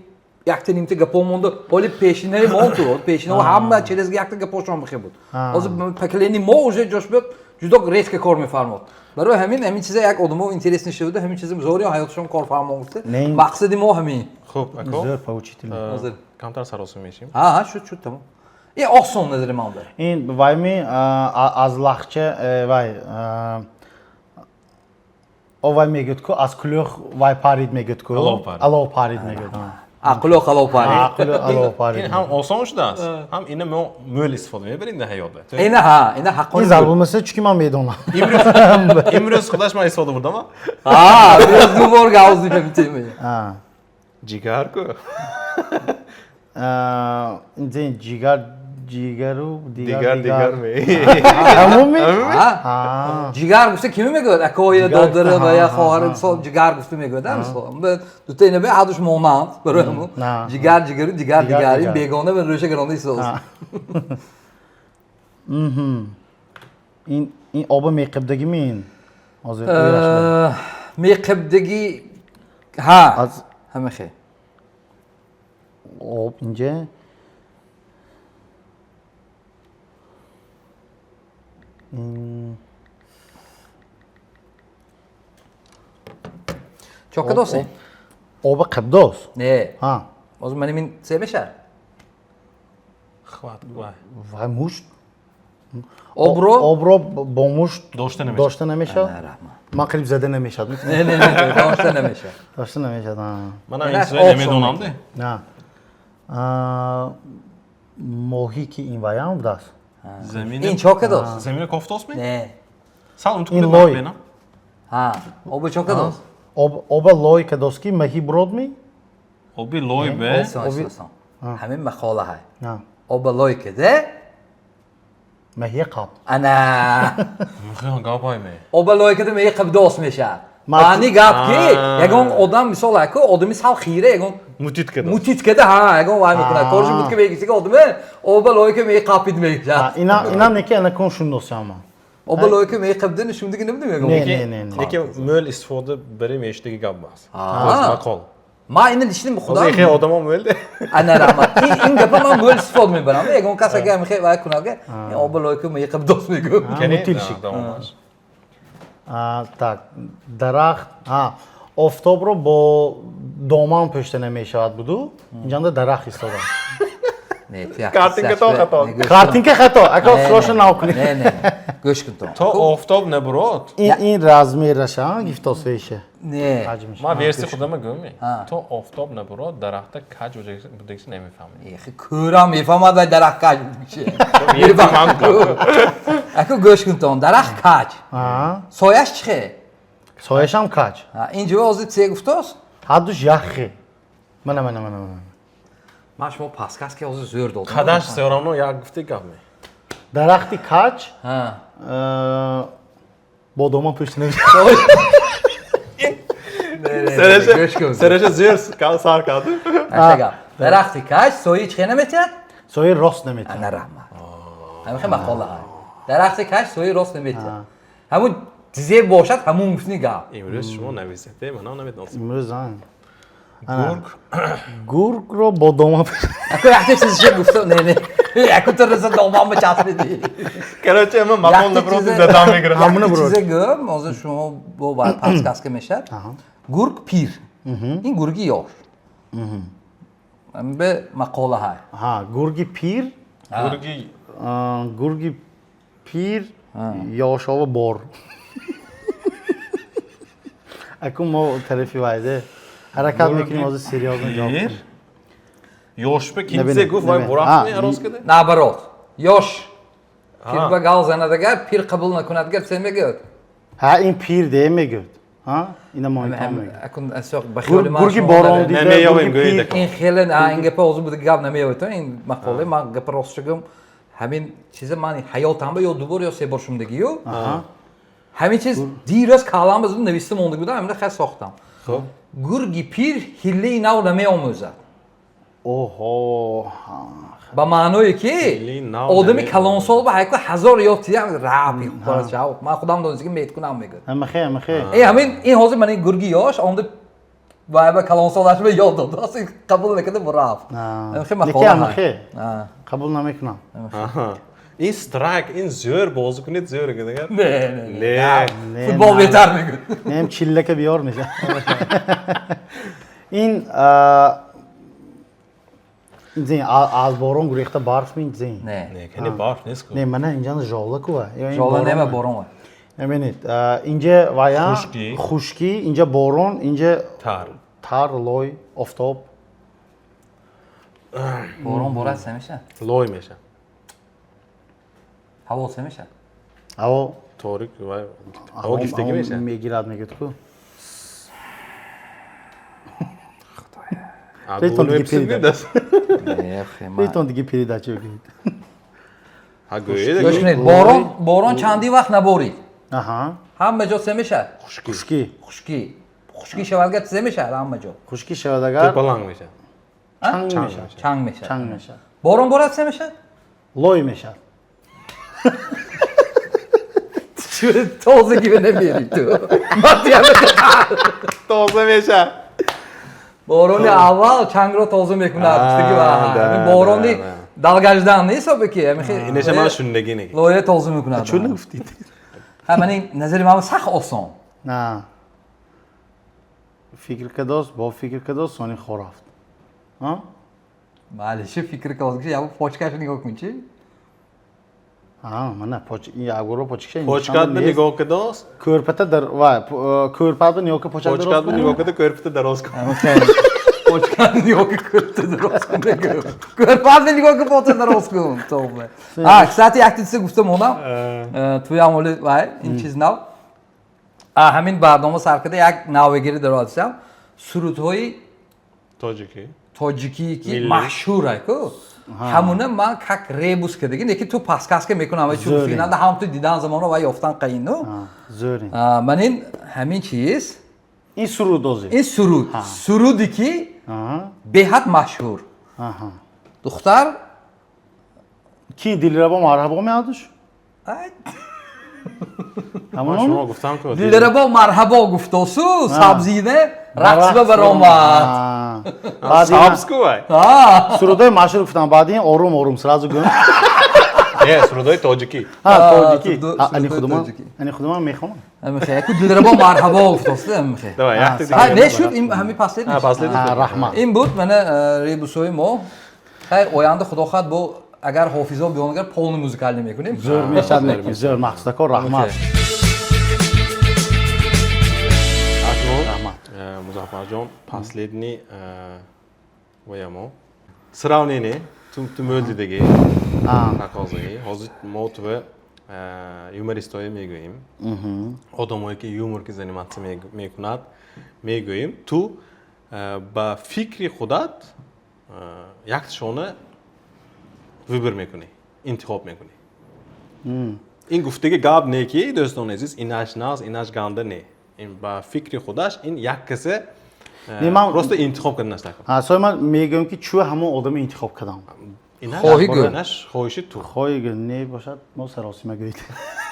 якта нимта гапо монда, ҳоли пешинаи мо ту пешинао ҳама через якта гапошон бихе буд. Ҳозир поколение мо уже ҷош биёд, ҷудо резко кор мефармод. Барои ҳамин чиза як одамо интерес нишуда, ҳамин чиза зори ҳаётшон корфармо гуфта. Не. Мақсади мо ҳамин. Хуб, ако. Зӯр, поучительно. Ҳозир. Камтар саросим мешим. Ҳа, шуд, шуд, тамом. Ин осон назари ман бер. Ин вай ми аз лахча вай о вай мегӯяд ку аз кулӯх вай парид мегӯяд ку. Алов парид. Алов парид мегӯяд. Ақлу қалопарӣ. Ақлу алопарӣ. Ин ҳам осон шудааст, ҳам ина мо мӯл истифода мебарем дар ҳаёт. Ина ҳа, ина ҳаққони. Ин зарбулмасал чунки ман медонам. Имрӯз худаш ман истифода бурдам. Ҳа, имрӯз ду бор гап задем тема. Ҷигар ку? Ин ҷигар, ҷигару дигар дигар ме. Ҳамон? Ҳа. Ҷигар гуфта кими мегӯяд? Акоя, додара ва я хоҳара, мисол, ҷигар гуфта мегӯяд, мисол. Дута ина бе ҳардуш монанд барои ҳамон. Ҷигар, ҷигару дигар дигар, ин бегона ва рӯша гаронда истодааст. Ин ин оба меқибдагӣ ин? Ҳозир меқибдагӣ, ҳа. Ҳама хел. Об инҷа. Чока досӣ? Оба қибдос? Не. Ҳа. Ҳозир ман ин се мешавад? Хват, вай. Вай мушт. Обро? Обро бо мушт дошта намешавад. Дошта намешавад? Раҳмат. Ман қариб зада намешавад. Не, не, не, дошта намешавад. Дошта намешавад. Ман ин чизро намедонам де. На. Моҳӣ ки ин ваям будааст. Замин. Ин чока дост? Замина кофтост ми? Не. Сал унтуқ Ин лой. Ҳа, оба чока дост? Об оба лой кадост ки маҳӣ бурод ми? Оби лой бе. Осон, осон. Ҳамин мақола ҳай. Оба лой каде? Маҳия қаб. Ана. Мехоҳам гап ҳай ме. Оба лой каде маҳия қабдос мешавад. Маъни гап ки ягон одам мисол аку одами сал хира ягон мутит када. Мутит када, ҳа, ягон вай мекунад. Корши буд ки мегиси ки одами оба лой ки маҳия қапид мешавад. Ина ина неки ана кун шундосам ман. Оба лой ки маҳия қабдини шундиги набудим ягон. Не, не, не, не. Неки мӯл истифода бари мешидаги гап бас. Мақол. Ман ина лишним худам. Ҳозир хеле одамон мӯл де. Ана раҳмат. Ин гапа ман мӯл истифода мебарам. Ягон кас агар мехоҳад вай кунад, ин оба лой ки маҳия қабдос мегӯям. Мутилшик. Так, дарахт, ҳа, офтобро бо доман пӯшта намешавад буду, инҷанда дарахт истода. Картинка то хато. Картинка хато, ака сроша нав кунед. Не, не, гӯш кун то. То офтоб набурод. Ин размераша, гифтосвейша. Не. Ман версия худама гӯм. То офтоб набурод, дарахта каҷ будагиси намефаҳмед. Эхи, кӯрам мефаҳмад вай дарахт каҷ будагиси. Аку гӯш кун то, дарахт каҷ. Сояш чӣ хел? Сояшам каҷ. Ин ҷо ҳозир се гуфтост? Ҳардуш яхе. Мана, мана, мана, мана. Ман шумо пасказ ки ҳозир зӯр додам. Қадаш сеёрамно як гуфти гап ме. Дарахти каҷ бо доман пӯшта намешавад. Сераша зӯр сар кард. Дарахти каҷ соя чӣ хел наметиҳад? Сояи рост наметиҳад. Ана раҳмат. Ҳамин хел мақола ҳай. Дарахти каҷ сояи рост наметиҳад. Ҳамун зеб бошад, ҳамун гуфтни гап. Имрӯз шумо нависед, манам намедонам. Имрӯз Гург. Гургро бо доман Аку якта чизша гуфта, не, не. Аку ту раса доман ба часпиди. Короче, ман мақол наброд задам мегирам. Ҳамуна брод. Чизе гӯм, ҳозир шумо бо подсказка мешавад. Гург пир. Ин гурги ёш. Ҳамин бе мақола ҳай. Ҳа, гурги пир. Гурги гурги пир ёшова бор. Аку мо тарафи вайде. Ҳаракат мекунем ҳозир серьёзно ҷавоб кунем. Ёшба кимсе гуфт вай бурафт не рост каде? Наоборот. Ёш пир ба гал занад агар пир қабул накунад агар се мегӯяд? Ҳа, ин пир де мегӯяд. Ҳа? Ина моҳитон мегӯяд. Акун асоқ ба хиёли ман Гурги борон дида, намеёвем гурги гӯед пир. Ин хеле ин гапа ҳозир буд гап намеёвед ин мақола ман гапа рост шугум. Ҳамин чиза ман ҳаётам ба ё ду бор ё се бор шумдагию. Ҳамин чиз дирӯз калам ба зуд нависта монда будам, ҳамина хай сохтам. Хуб. Гурги пир ҳиллаи нав намеомӯзад. Оҳо. Ба маъное ки одами калонсол ба ҳайку ҳазор ё тиям раб хӯрад. Ман худам донистам ки меткунам мегӯяд. Ҳамахе, ҳамахе. Э ҳамин ин ҳозир ман ин гурги ёш онда вай ба калонсолаш ба ёд дод. Ҳозир қабул накарда бурав. Ҳамахе мақола. Ҳамахе. Қабул намекунам. Ин страйк, ин зӯр бозӣ кунед зӯр дигар. Не, не, не. Футбол беҳтар мегӯяд. Не, чиллака биёр мешавад. Ин зин аз борон гурехта барф мин зин. Не. Не, кани барф нест ку. Не, мана инҷа жола ку ва. Жола не ва борон ва. Бибинед, инҷа вая хушки, хушки, инҷа борон, инҷа тар. Тар, лой, офтоб. Борон борад, се меша? Лой меша. Ҳаво се меша? Ҳаво. Торик ва ҳаво гифтагӣ меша. Мегирад, мегӯяд ку. А, Рейтон гулӯи диги писанд переда. даст. Рейтон диги передача гӯед. Ҳа, гӯед. Гӯш кунед, борон чанди вақт наборид. Аҳа. Ҳама ҷо се мешавад? Хушкӣ. Хушкӣ. Хушкӣ шавад, гар се мешавад ҳама ҷо? Хушкӣ шавад, агар Тепаланг меша. Чанг мешавад. Чанг мешавад. Чанг мешавад. Борон борад, се мешавад? Лой мешавад. Тозагӣ намери ту. Тоза меша. Борони аввал чангро тоза мекунад. Борони долгожданный ҳисобе ки Инеша ман шундагӣ неки. Лоя тоза мекунад. Чун нагуфтид? Ҳа, мани назари ман сахт осон. На. Фикр кадост, бо фикр кадост, сони хорафт. А? Бале, ши фикр кадост, ки ябу почкашро нигоҳ кун, чи? А, мана поч ин ягоро почкаша. Почкат ба нигоҳ кадост? Кӯрпата дар вай, кӯрпат ба нигоҳ ка почак дароз. Почкат ба нигоҳ када кӯрпата дароз кун. Почкат нигоҳ ка кӯрпата дароз кун. Кӯрпат ба нигоҳ ка почка дароз кун. Тавба. А, кстати, як чизе гуфта мондам. Туям оли вай, ин чиз нав. А, ҳамин барнома сар карда як навгирӣ дароз сурудҳои тоҷикӣ. Тоҷикӣ ки машҳур ку. Ҳамуна ман как ребус кардагӣ, неки ту подсказка мекунам, чун финанда ҳам ту дидан замонро ва ёфтан қаин, ну. Зӯрин. Ман ин ҳамин чиз. Ин суруд озӣ. Ин суруд. Суруде ки беҳад машҳур. Духтар ки Дилрабо марҳабо меадуш? Шумо гуфтам ку. Дилрабо марҳабо гуфтосу, сабзине рақс ба баромад. Сабз ку вай. Сурудои машҳур гуфтам, баъди ин орум орум сразу гӯм. Не, сурудои тоҷикӣ. Ҳа, тоҷикӣ. Ани худуман, ани худуман мехонам. Ҳамихе, яку Дилрабо марҳабо гуфтосу, ҳамихе. Давай, якта дигар. Не шуд, ин ҳами последний. Ҳа, последний. Раҳмат. Ин буд мана ребусҳои мо. Хай, оянда худо хоҳад бо агар ҳофизо биён, агар полный музыкальный мекунем. Зӯр мешад, мекунем. Зӯр, махсусако раҳмат. Акнун, Музаффарҷон, последний ваямо. Сравнение, ту мӯлдидаги, тақозагӣ. Ҳозир мо туе юмористоe мегӯем. Одамое ки юмор ки заниматься мекунад, мегӯем. Ту ба фикри худат якташона выбор мекунӣ, интихоб мекунӣ. Ин гуфтаги гап не ки, дӯстони азиз, инаш наз, инаш ганда не. Ин ба фикри худаш ин як касе просто интихоб карданаш накун. Сои ман мегӯям ки чӯ ҳамон одаме интихоб кардам. Хоҳӣ гӯ. Инаш хоҳиши ту. Хоҳӣ гӯ, не бошад, мо саросима гӯед.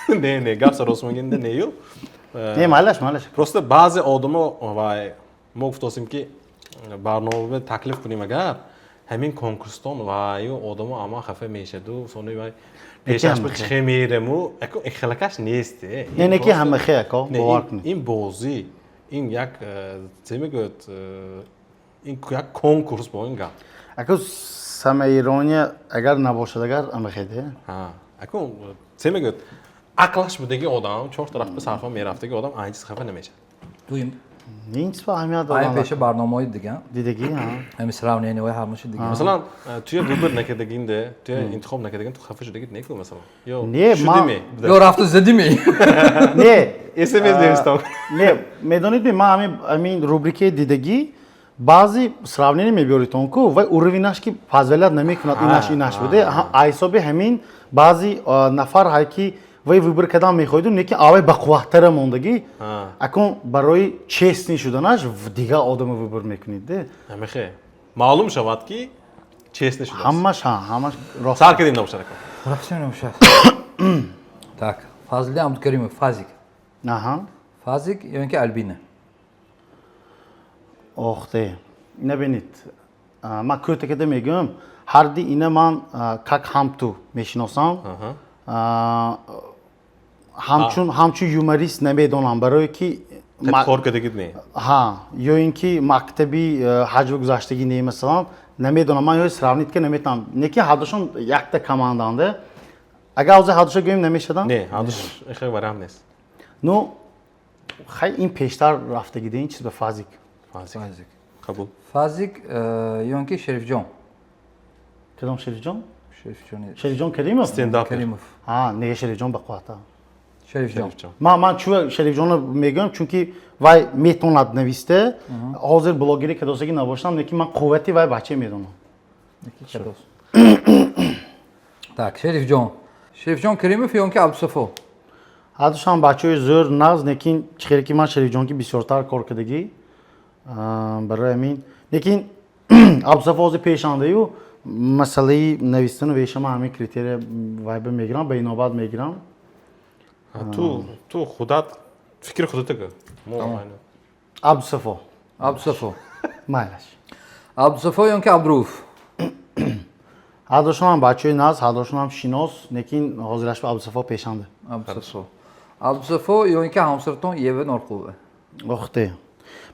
Не, не, гап саросимагинда нею. Не, майлаш, майлаш. Просто баъзе одамо вай мо гуфтосем ки барнома таклиф кунем, агар ҳамин конкурстон ваю одамо ама хафа мешаду, сони вай пешаш ба чихе мерему, аку хелакаш нест. Не, не ки ҳама хе ако, бовар кунед. Ин бозӣ, ин як че мегӯяд, ин як конкурс бо ин гап. Аку самоирония агар набошад, агар ҳама хе де. Ҳа, аку че мегӯяд, ақлаш будаги одам, чор тараф ба сарфа мерафтаги одам айн чиз хафа намешавад. Дуюм. Ин чиз ба аҳамият дорад. Айн пеша барномаҳои дигар. Дидагӣ, ҳа. Ҳамин сравнениҳои ҳамаша дигар. Масалан, туя выбор накардагинде, туя интихоб накардагин, ту хафа шудагит неку, масалан? Ё Не, шудиме? Ё рафту задиме? Не. СМС навистам. Не, медонед ми, ман ҳамин рубрикаи дидагӣ баъзе сравнение мебиёритон ку, вай уровенаш ки позволят намекунад, инаш инаш буде, ҳисоби ҳамин баъзе нафар ҳай ки вай выбор кардан мехоҳиду, не ки авай бақувваттара мондагӣ, акун барои честный шуданаш дигар одамо выбор мекунед де. Ҳамихе. Маълум шавад ки честный шудааст. Ҳамаш, ҳа, ҳамаш рост. Сар кардем набошад ака. Рафтем набошад. Так, Фазлиддин Абдукаримов, Фазик. Аҳа. Фазик ё ин ки Албина? Охте, набинед. Ман кӯтакада мегӯям, ҳарди ина ман как ҳамту мешиносам. Ҳамчун юморист намедонам, барое ки кор кардагит не. Ҳа, ё ин ки мактаби ҳаҷв гузаштагӣ не, масалан, намедонам, ман ё сравнить ка наметавонам. Не ки ҳардушон якта команданда. Агар ҳозир ҳардуша гӯем намешавад? Не, ҳардуш хеле вариант нест. Ну, хай ин пештар рафтагида ин чиз ба Фазик. Фазик. Қабул. Фазик ё ин ки Шерифҷон? Кадом Шерифҷон? Шерифҷон. Шерифҷон Каримов? Стендап. Каримов. А, не, Шерифҷон бақуввата. Шерифҷон. Ман чӯ Шерифҷонро мегӯям, чунки вай метавонад нависте. Ҳозир блогери кадосаги набошам, лекин ман қуввати вай бача медонам. Так, Шерифҷон. Шерифҷон Каримов ё ки Абдусафо? Ҳардушам бачаҳои зӯр, нағз, лекин чӣ хеле ки ман Шерифҷон ки бисёртар кор кардагӣ, барои ҳамин. Лекин Абдусафо ҳозир пешандаю, масъалаи навистану веша ман ҳамин критерия вайба мегирам, ба инобат мегирам. Ту худат фикри худата гӯ. Абдусафо. Абдусафо. Майлаш. Абдусафо ё ки Абдурауф? Ҳардушонам бачаҳои нағз, ҳардушонам шинос, лекин ҳозираш Абдусафо пешанда. Абдусафо. Абдусафо ё ки ҳамсаратон Ева Норқулова? Охте.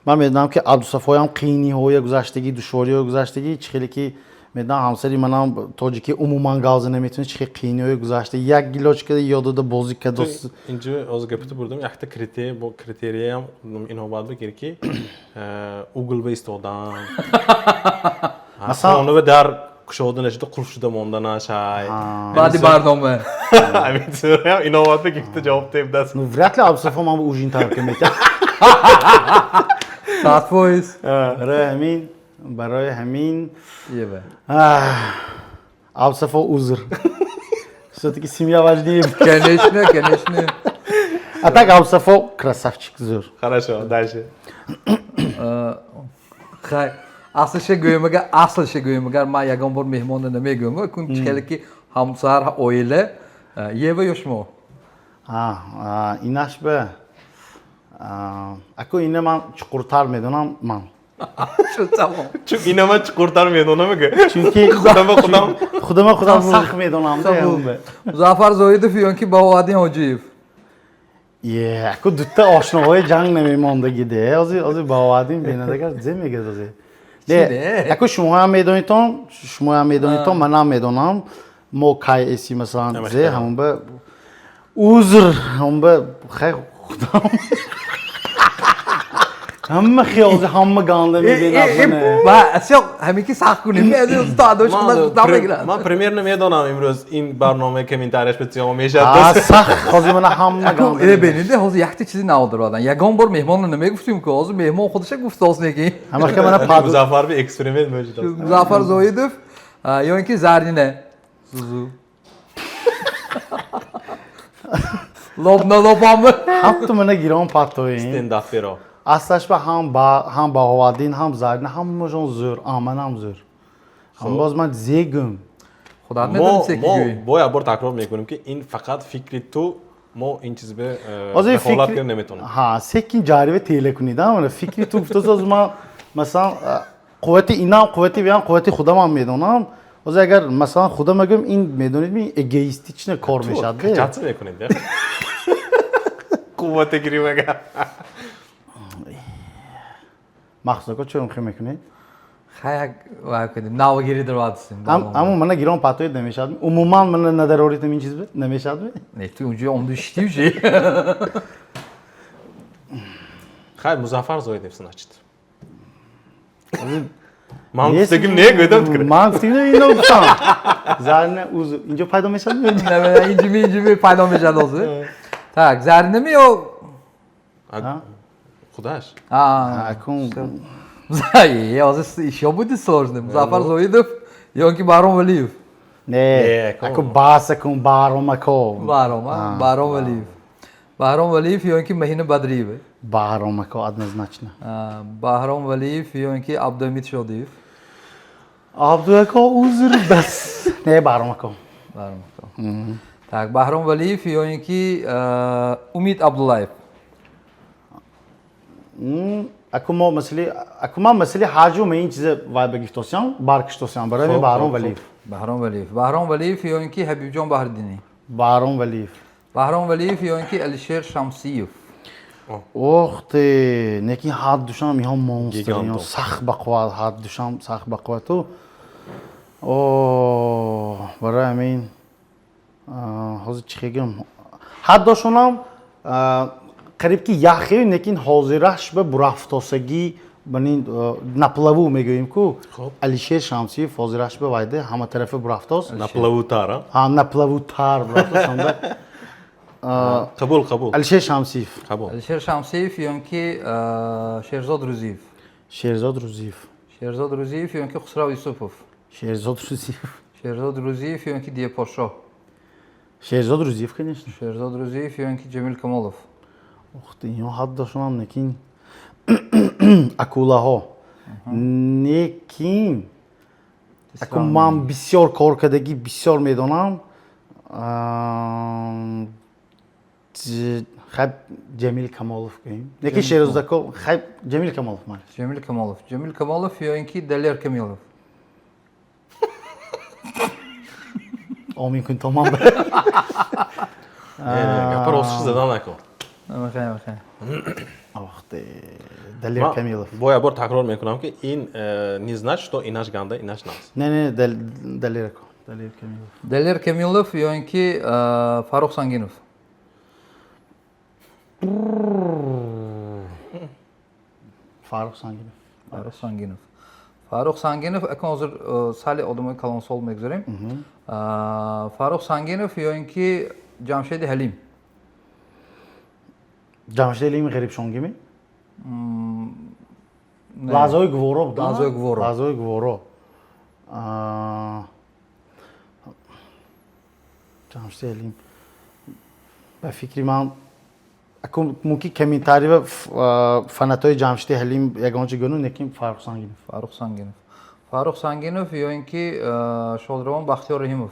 Ман медонам ки Абдусафоям қийниҳоя гузаштагӣ, душвориҳоя гузаштагӣ, чӣ хеле ки медонам ҳамсари манам тоҷикӣ умуман гавза наметавонад, чӣ хел қийниҳоя гузашта, як гилочка ёд дода бозӣ кардос. Инҷо ҳозир гапито бурдам, якта критерия бо критерияам инобат бигир ки угл ба истодан. Масалан, хонава дар кушода нашуда, қулф шуда монданаш ай. Баъди барнома. Ҳамин сураам инобат бигир, ки ҷавоб тебдаст. Ну, вряд ли Абдусафо ман ужин тайёр кунад. 100%. Барои ҳамин Ева. Абдусафо, узр. Всё-таки семья важнее. Конечно, конечно. А так Абдусафо красавчик, зӯр. Хорошо, дальше. Хай, аслиша гӯем агар ман ягон бор меҳмонро намегӯям, кун чӣ хеле ки ҳамсар, оила, Ева ё шумо? Инаш ба аку ина ман чуқуртар медонам ман. Шу тамом. Чун ина ман чуқуртар медонам га. Чунки худама худам худама худам сахт медонам. Музаффар Зоидов ё ки Баҳоаддин Ҳоҷиев? Е, аку дутта ошноҳои ҷанг намемондагиде. Ҳозир Баҳоаддин бинандагар зе мегӯяд ҳозир. Не? Аку шумоам медонитон, шумоам медонитон, манам медонам. Мо кай эси масалан зе ҳамон ба узр, ҳамон ба хай худам. Ҳама хиёзи ҳама ганда мебинад. Ва асиё ҳамин ки сахт кунем, то адош худаш мегирад. Ман примерно медонам имрӯз ин барномаи комментарияш ба сиёма мешавад. Сахт ҳозир мана ҳама ганда. Э, бинед, ҳозир якта чизи нав дародан. Ягон бор меҳмонро намегуфтем ку, ҳозир меҳмон худша гуфтост неки. Ҳама ка мана пад Музаффар би эксперимент мавҷуд аст. Музаффар Зоидов ё ин ки Зарина. Зузу. Лоб на лобам. Ҳафту мана гирон паттоин. Стендаперо. Аслаш ба ҳам Баҳоваддин, ҳам Зарина ҳамашон зӯр, аманам зӯр. Ҳам боз ман зегум. Худат медонӣ се ки мо гӯӣ. Бо як бор такрор мекунем ки ин фақат фикри ту, мо ин чиз бе дахолат карда наметавонем. Ҳа, секин ҷариве теле кунид, а фикри ту гуфтоз, оз ман масалан қуввати инам, қуввати виам, қуввати худамам медонам. Оз агар масалан худам гӯям, ин медонед ми эгоистично кор мешавад. Качатса мекунед. Қуввате гирим агар. Махсус ко чӯ хе мекунед? Хай, вай кунем, навгирӣ дарвадсим. Ҳамун мана гирон патоид намешавад. Умуман мана надароритам ин чиз намешавад. Не, ту унҷо омду шитӣ уже. Хай, Музаффар Зоидов, значит. Ман гуфтагим не гӯдам. Ман гуфтагим ино гуфтам. Зарина узр. Инҷо пайдо мешавад? Не, инҷи пайдо мешавад ҳозир. Так, Зарина ми ё Худаш. Акун ҳозир ещё будет сложно. Музаффар Зоидов ё ки Баҳром Валиев? Не, аку бас акун Баҳром ако. Баҳром, Баҳром Валиев. Баҳром Валиев ё ки Маҳина Бадриева? Баҳром ако однозначно. Баҳром Валиев ё ки Абдуҳамид Шодиев? Абдуако, узр, бас. Не, Баҳром ако. Баҳром ако. Так, Баҳром Валиев ё ин ки Умид Абдуллаев? Аку мо масъали аку ман масъали ҳаҷу ма ин чиза вай багифтосиям, баркиштосиям барои Баҳром Валиев. Баҳром Валиев. Баҳром Валиев ё ин ки Ҳабибҷон Баҳриддинӣ? Баҳром Валиев. Баҳром Валиев ё ин ки Алишер Шамсиев? Ох ты, некин ҳад душам иҳо монстр, иҳо Гигантом. сахт бақувват, ҳад душам сахт бақуввату. О, барои ҳамин ҳозир чӣ хегам? Ҳад дошонам қариб ки яхе, лекин ҳозираш ба бурафтосагӣ Банин на плаву мегӯем ку, Алишер Шамсиев ҳозираш ба вайда ҳама тарафа бурафтост. На плаву тар, а? Ҳа, на плаву тар бурафтост. Ҳамда Қабул, қабул. Алишер Шамсиев. Қабул. Алишер Шамсиев ё ки Шерзод Рӯзиев? Шерзод Рӯзиев. Шерзод Рӯзиев ё ки Хусрав Юсупов? Шерзод Рӯзиев. Шерзод Рӯзиев ё ки Диепошо? Шерзод Рӯзиев, конечно. Шерзод Рӯзиев ё ки Ҷамил Камолов? Ух ты, ино ҳаддашонам, некин акулаҳо, некин аку ман бисёр кор кардагӣ, бисёр медонам. Хай, Ҷамил Камолов гӯем, лекин Шероздако, хай, Ҷамил Камолов, майли. Ҷамил Камолов. Ҷамил Камолов ё ин ки Далер Камилов? Омин кун то ман. Гапа ростиш задан накун. Мехай, мехай. Ох ты, Далер Камилов. Бо як бор такрор мекунам, ки ин не значит, что инаш ганда, инаш наз. Не, не, Далер, Далер Камилов. Далер Камилов ё ин ки Фаррух Сангинов? Фаррух Сангинов. Фаррух Сангинов. Фаррух Сангинов, акун ҳозир сали одамои калонсол мегузарем. Фаррух Сангинов ё ин ки Ҷамшеди Ҳалим? Ҷамшеди Ҳалим Ғарибшонгими? Лаҳзаҳои гуворо буд. Лаҳзаҳои гуворо. Лаҳзаҳои гуворо. Ҷамшеди Ҳалим, ба фикри ман, мумкин комментарий ва фанатҳои Ҷамшеди Ҳалим ягон чи гӯнун, лекин Фаррух Сангинов. Фаррух Сангинов. Фаррух Сангинов ё ин ки шодравон Бахтиёр Раҳимов,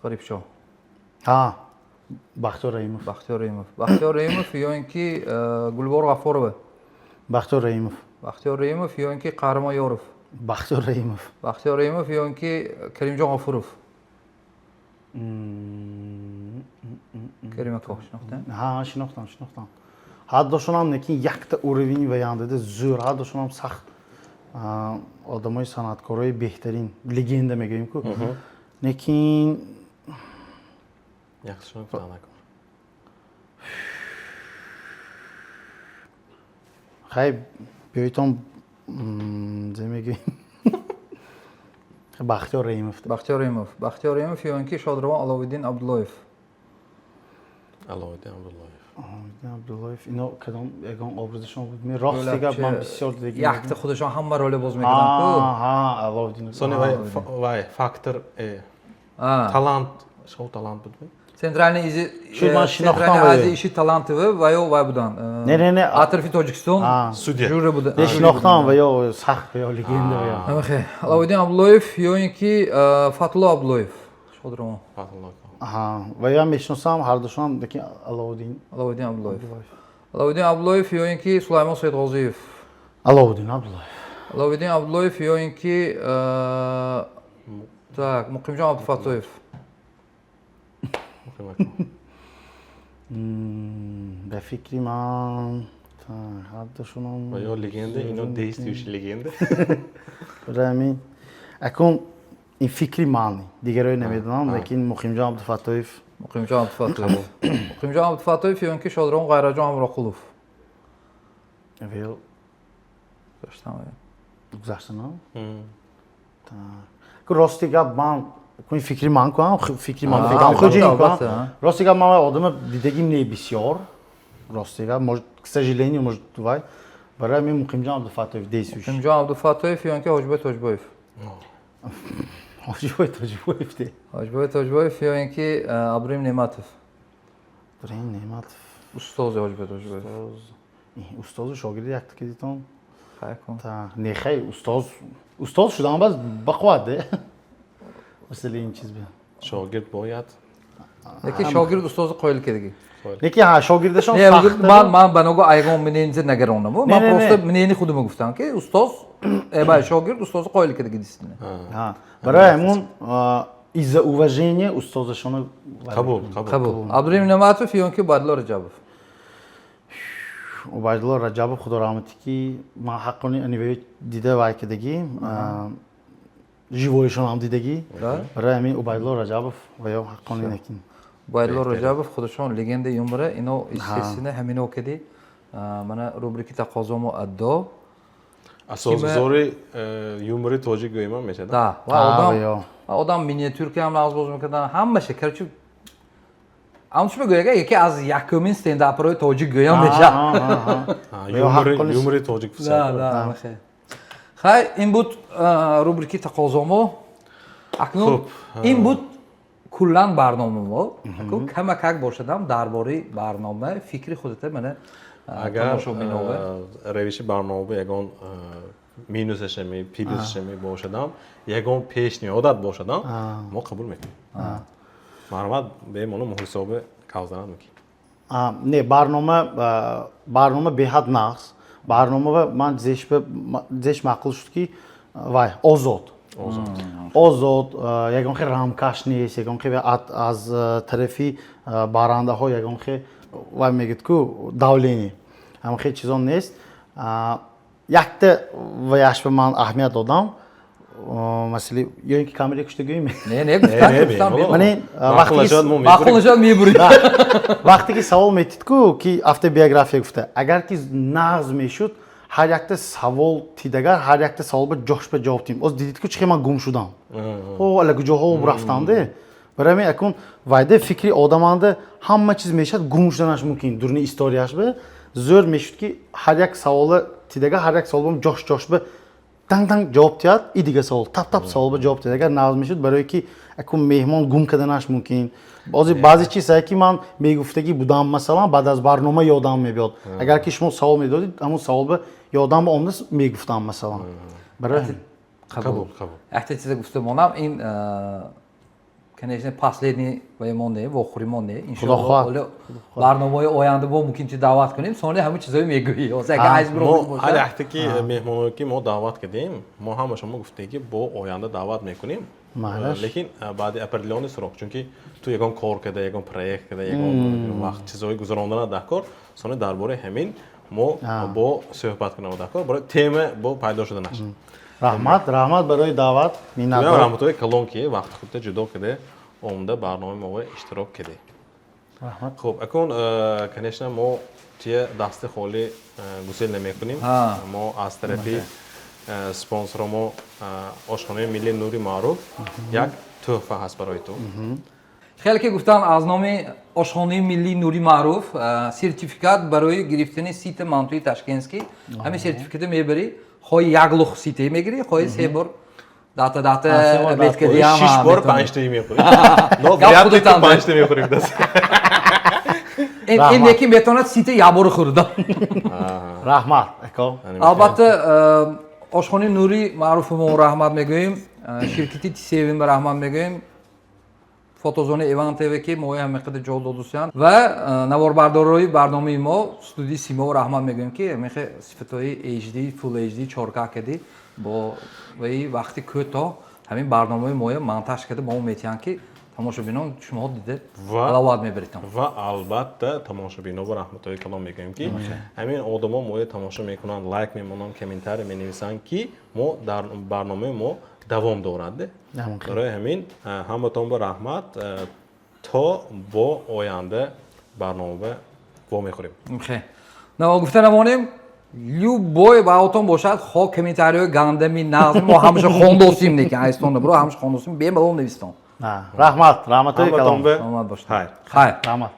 Ғарибшоҳ? Ҳа, Бахтиёр Раҳимов. Бахтиёр Раҳимов. Бахтиёр Раҳимов ё ин ки Гулбор Ғаффорова? Бахтиёр Раҳимов. Бахтиёр Раҳимов ё ин ки Қаҳрамон Ёров? Бахтиёр Раҳимов. Бахтиёр Раҳимов ё ин ки Каримҷон Ғафуров? Карим ако шинохтем? Ҳа, шинохтам, шинохтам. Ҳардошонам, лекин якта уровень ваяндада зӯр, ҳардошонам сахт одамои санъаткорои беҳтарин, легенда мегӯем ку, лекин Яхшишон гуфтан накун. Хай, биёитон зе мегӯем, Бахтиёр Раҳимов. Бахтиёр Раҳимов. Бахтиёр Раҳимов ё ин ки шодравон Аловиддин Абдуллоев? Аловиддин Абдуллоев. Аловиддин Абдуллоев, ино кадом ягон образашон буд? Ми рости гап, ман бисёр дидагӣ. Якта худашон ҳама роля боз мекарданд ку. Ҳа, Аловиддин. Сони вай фактор талант, шоу талант будми? Центральный изи Шуд, ман шинохтам. Центральный Азия иши талантовы ва ё вай буданд. Не, не, не. Атрофи Тоҷикистон Судья. Жюри буда. Не, шинохтам, ва ё сахт, ва ё легенда, ва ё. Ҳамахе. Аловиддин Абдуллоев ё ин ки Фатулло Абдуллоев? Шодравон. Фатулло. Ҳа, ва ё мешиносам ҳардушонам, лекин Аловиддин. Аловиддин Абдуллоев. Аловиддин Абдуллоев ё ин ки Сулаймон Саидғозиев? Аловиддин Абдуллоев. Аловиддин Абдуллоев ё ин ки, так, Муқимҷон Абдуфаттоев? Ба фикри ман, ҳардушонам Ва ё легенда, ино действующий легенда. Барои акун ин фикри ман, дигарое намедонам, лекин Муқимҷон Абдуфаттоев. Муқимҷон Абдуфаттоев. Муқимҷон Абдуфаттоев ё ин ки шодравон Ғайраҷон Ҳамроқулов? Вел Гузаштам. Гузаштана. Рости гап, ман кун фикри ман кунам, фикри ман хуҷин. Рости гап, ман одама дидагим не бисёр. Рости гап, может, к сожалению, может, вай. Барои ман Муқимҷон Абдуфаттоев действующий. Муқимҷон Абдуфаттоев ё ин ки Ҳоҷибой Тоҷибоев? Ҳоҷибой Тоҷибоев де. Ҳоҷибой Тоҷибоев ё ин ки Абдураҳим Неъматов? Абдураҳим Неъматов. Устози Ҳоҷибой Тоҷибоев. Устозу шогирди якта ки дитон. Хай кун. Не, хай, устоз, устоз шудан баз бақувват де. Мисли ин чиз би. Шогирд бояд. Лекин шогирд устози қоил кардагӣ. Лекин ҳа, шогирдашон сахт. Ман ба ногоҳ айгон мнение нагаронам. Ман просто мнение худума гуфтам, ки устоз, ба шогирд устози қоил кардагӣ действительно. Ҳа. Барои ҳамун из-за уважения устозашонро қабул, қабул. Қабул. Абдураҳим Неъматов ё ин ки Убайдулло Раҷабов? Убайдулло Раҷабов, худо раҳматӣ, ки ман ҳаққони аниве дида вай кардагӣ, живоишонам дидагӣ. Барои ҳамин Убайдулло Раҷабов ва ё ҳаққони накин. Убайдулло Раҷабов худашон легенда юмора, ино естественно ҳамино кади. Мана рубрики тақозому аддо. Асосгузори юмори тоҷик гӯем мешавад. Да, ва А, одам ё. ва одам миниатюрка ҳам нағз боз мекардан, ҳамаша, короче, ҳамчун мегӯяга, яке аз якумин стендаперои тоҷик гӯям мешавад. А, Ё, юмори ҳаққони- юмори тоҷик. Да, хе. Хай, ин буд рубрики тақозомо. Акнун Хуб, ин буд куллан барнома мо. Акнун камакак бошадам, дар бораи барнома фикри худата мана Агар тамошобинове. Равиши барнома ягон минусашами, плюсашами бошадам, ягон пешниҳодат бошадам, мо қабул мекунем. Марҳамат, бемоно муҳисоби кавзанат мекунем. Не, барнома беҳад нағз. Барнома ва ман зеш маъқул шуд, ки вай озод, озод, ягон хел рамкаш нест, ягон хел аз тарафи барандаҳо ягон хел, вай мегӯяд ку, давление, ҳамон хел чизо нест. Якта ваяш ба ман аҳамият додам, масалан, ё ин ки камера кушта гӯем. Не, гуфтан, Не, гуфтан. бемалол. Ман Маъқул вақте нашавад, мо Маъқул мебурем. нашавад, мебурем. Вақте ки савол метид ку, ки автобиография гуфта, агар ки нағз мешуд, ҳар якта савол тидагар, ҳар якта савол ба ҷош ба ҷавоб тим. Оз дидид ку, чӣ хел ман гум шудам, о, ала куҷоҳо рафтам де. Барои ҳамин акун вайда фикри одаманда ҳама чиз мешавад, гум шуданаш мумкин дурни историяш ба зӯр мешуд, ки ҳар як савола тидагар, ҳар як савол ба ҷош ҷош ба танг танг ҷавоб диҳад, и дига савол тап тап савол ба ҷавоб диҳад, агар нағз мешуд. Барое ки акун меҳмон гум карданаш мумкин. Бози баъзе чизҳое ки ман мегуфтагӣ будам, масалан, баъд аз барнома ёдам мебиёд. Агар ки шумо савол медодид, ҳамон савол ба ёдам ба омада мегуфтам, масалан, барои ҳамин. Қабул, қабул. Якта чиза гуфта монам, ин конечно, последний ваемон не, вохӯримон не, иншоалло. Худо хоҳад. Ҳоло барномаҳои оянда бо мумкин чи даъват кунем, сони ҳамин чизҳое мегӯӣ. Ҳозир агар айз Мо биром ҳар бошад. якта ки меҳмоное ки мо даъват кардем, мо ҳама шумо гуфтем, ки бо оянда даъват мекунем. Маълаш. Лекин баъди определённый срок, чунки ту ягон кор карда, ягон проект карда, ягон вақт чизҳои гузарондана дар кор, сони дар бораи ҳамин мо бо суҳбат кунем дар кор, барои тема бо пайдо шуданаш. Раҳмат, раҳмат барои даъват. Туям Миннатдор. Раҳматҳои калон, ки вақти худта ҷудо карда, омада барномаи мо иштирок кардӣ. Раҳмат. Хуб, акун, конечно, мо тия дасти холӣ гусел намекунем. Мо аз тарафи спонсоро мо, ошхонаи миллии Нури Маъруф, як тӯҳфа ҳаст барои ту. Хеле ки гуфтан, аз номи ошхонаи миллии Нури Маъруф сертификат барои гирифтани сита мантуи ташкентский. Ҳамин сертификата мебарӣ, хоҳи як лух сите мегирӣ, хоҳи се бор дата дата А, се бор обед дата. кардиам. Шиш бор метавонӣ. панҷтаи мехӯрӣ, но Гап вряд ли ту худатан. панҷта мехӯрӣ даст. Ин Раҳмат. Лекин метавонад сите як бор хӯрда. Раҳмат, ако. Албатта, ошхонаи Нури Маъруфи мо раҳмат мегӯем, ширкати Тисевин ба раҳмат мегӯем, фотозонаи Иван ТВ, ки мои ҳамин қадар ҷо додусиянд, ва наворбардорои барномаи мо, студияи Симо, раҳмат мегӯем, ки ҳамин сифатҳои HD, Full HD, 4K кардӣ бо ваи вақти кӯтоҳ ҳамин барномаи моя монтаж карда ба мо метиҳанд, ки тамошобинон, шумоҳо дида ҳаловат мебаритон. Ва албатта, тамошобино ба раҳматҳои калон мегӯем, ки ҳамин одамо моя тамошо мекунанд, лайк мемонанд, комментарий менависанд, ки мо дар барномаи мо давом дорад. Ҳамон хел. Барои ҳамин ҳаматон ба раҳмат, то бо оянда барнома вомехӯрем. Хе. На гуфта намонем, любой баъотон бошад, хо комментариҳои гандами нағз, мо ҳамаша хондосим, лекин айстон бро, ҳамаша хондосим, бемалол навистон. Раҳмат, раҳматҳои Ҳаматон калон. ба Саломат бошед. хайр. Хайр. Раҳмат.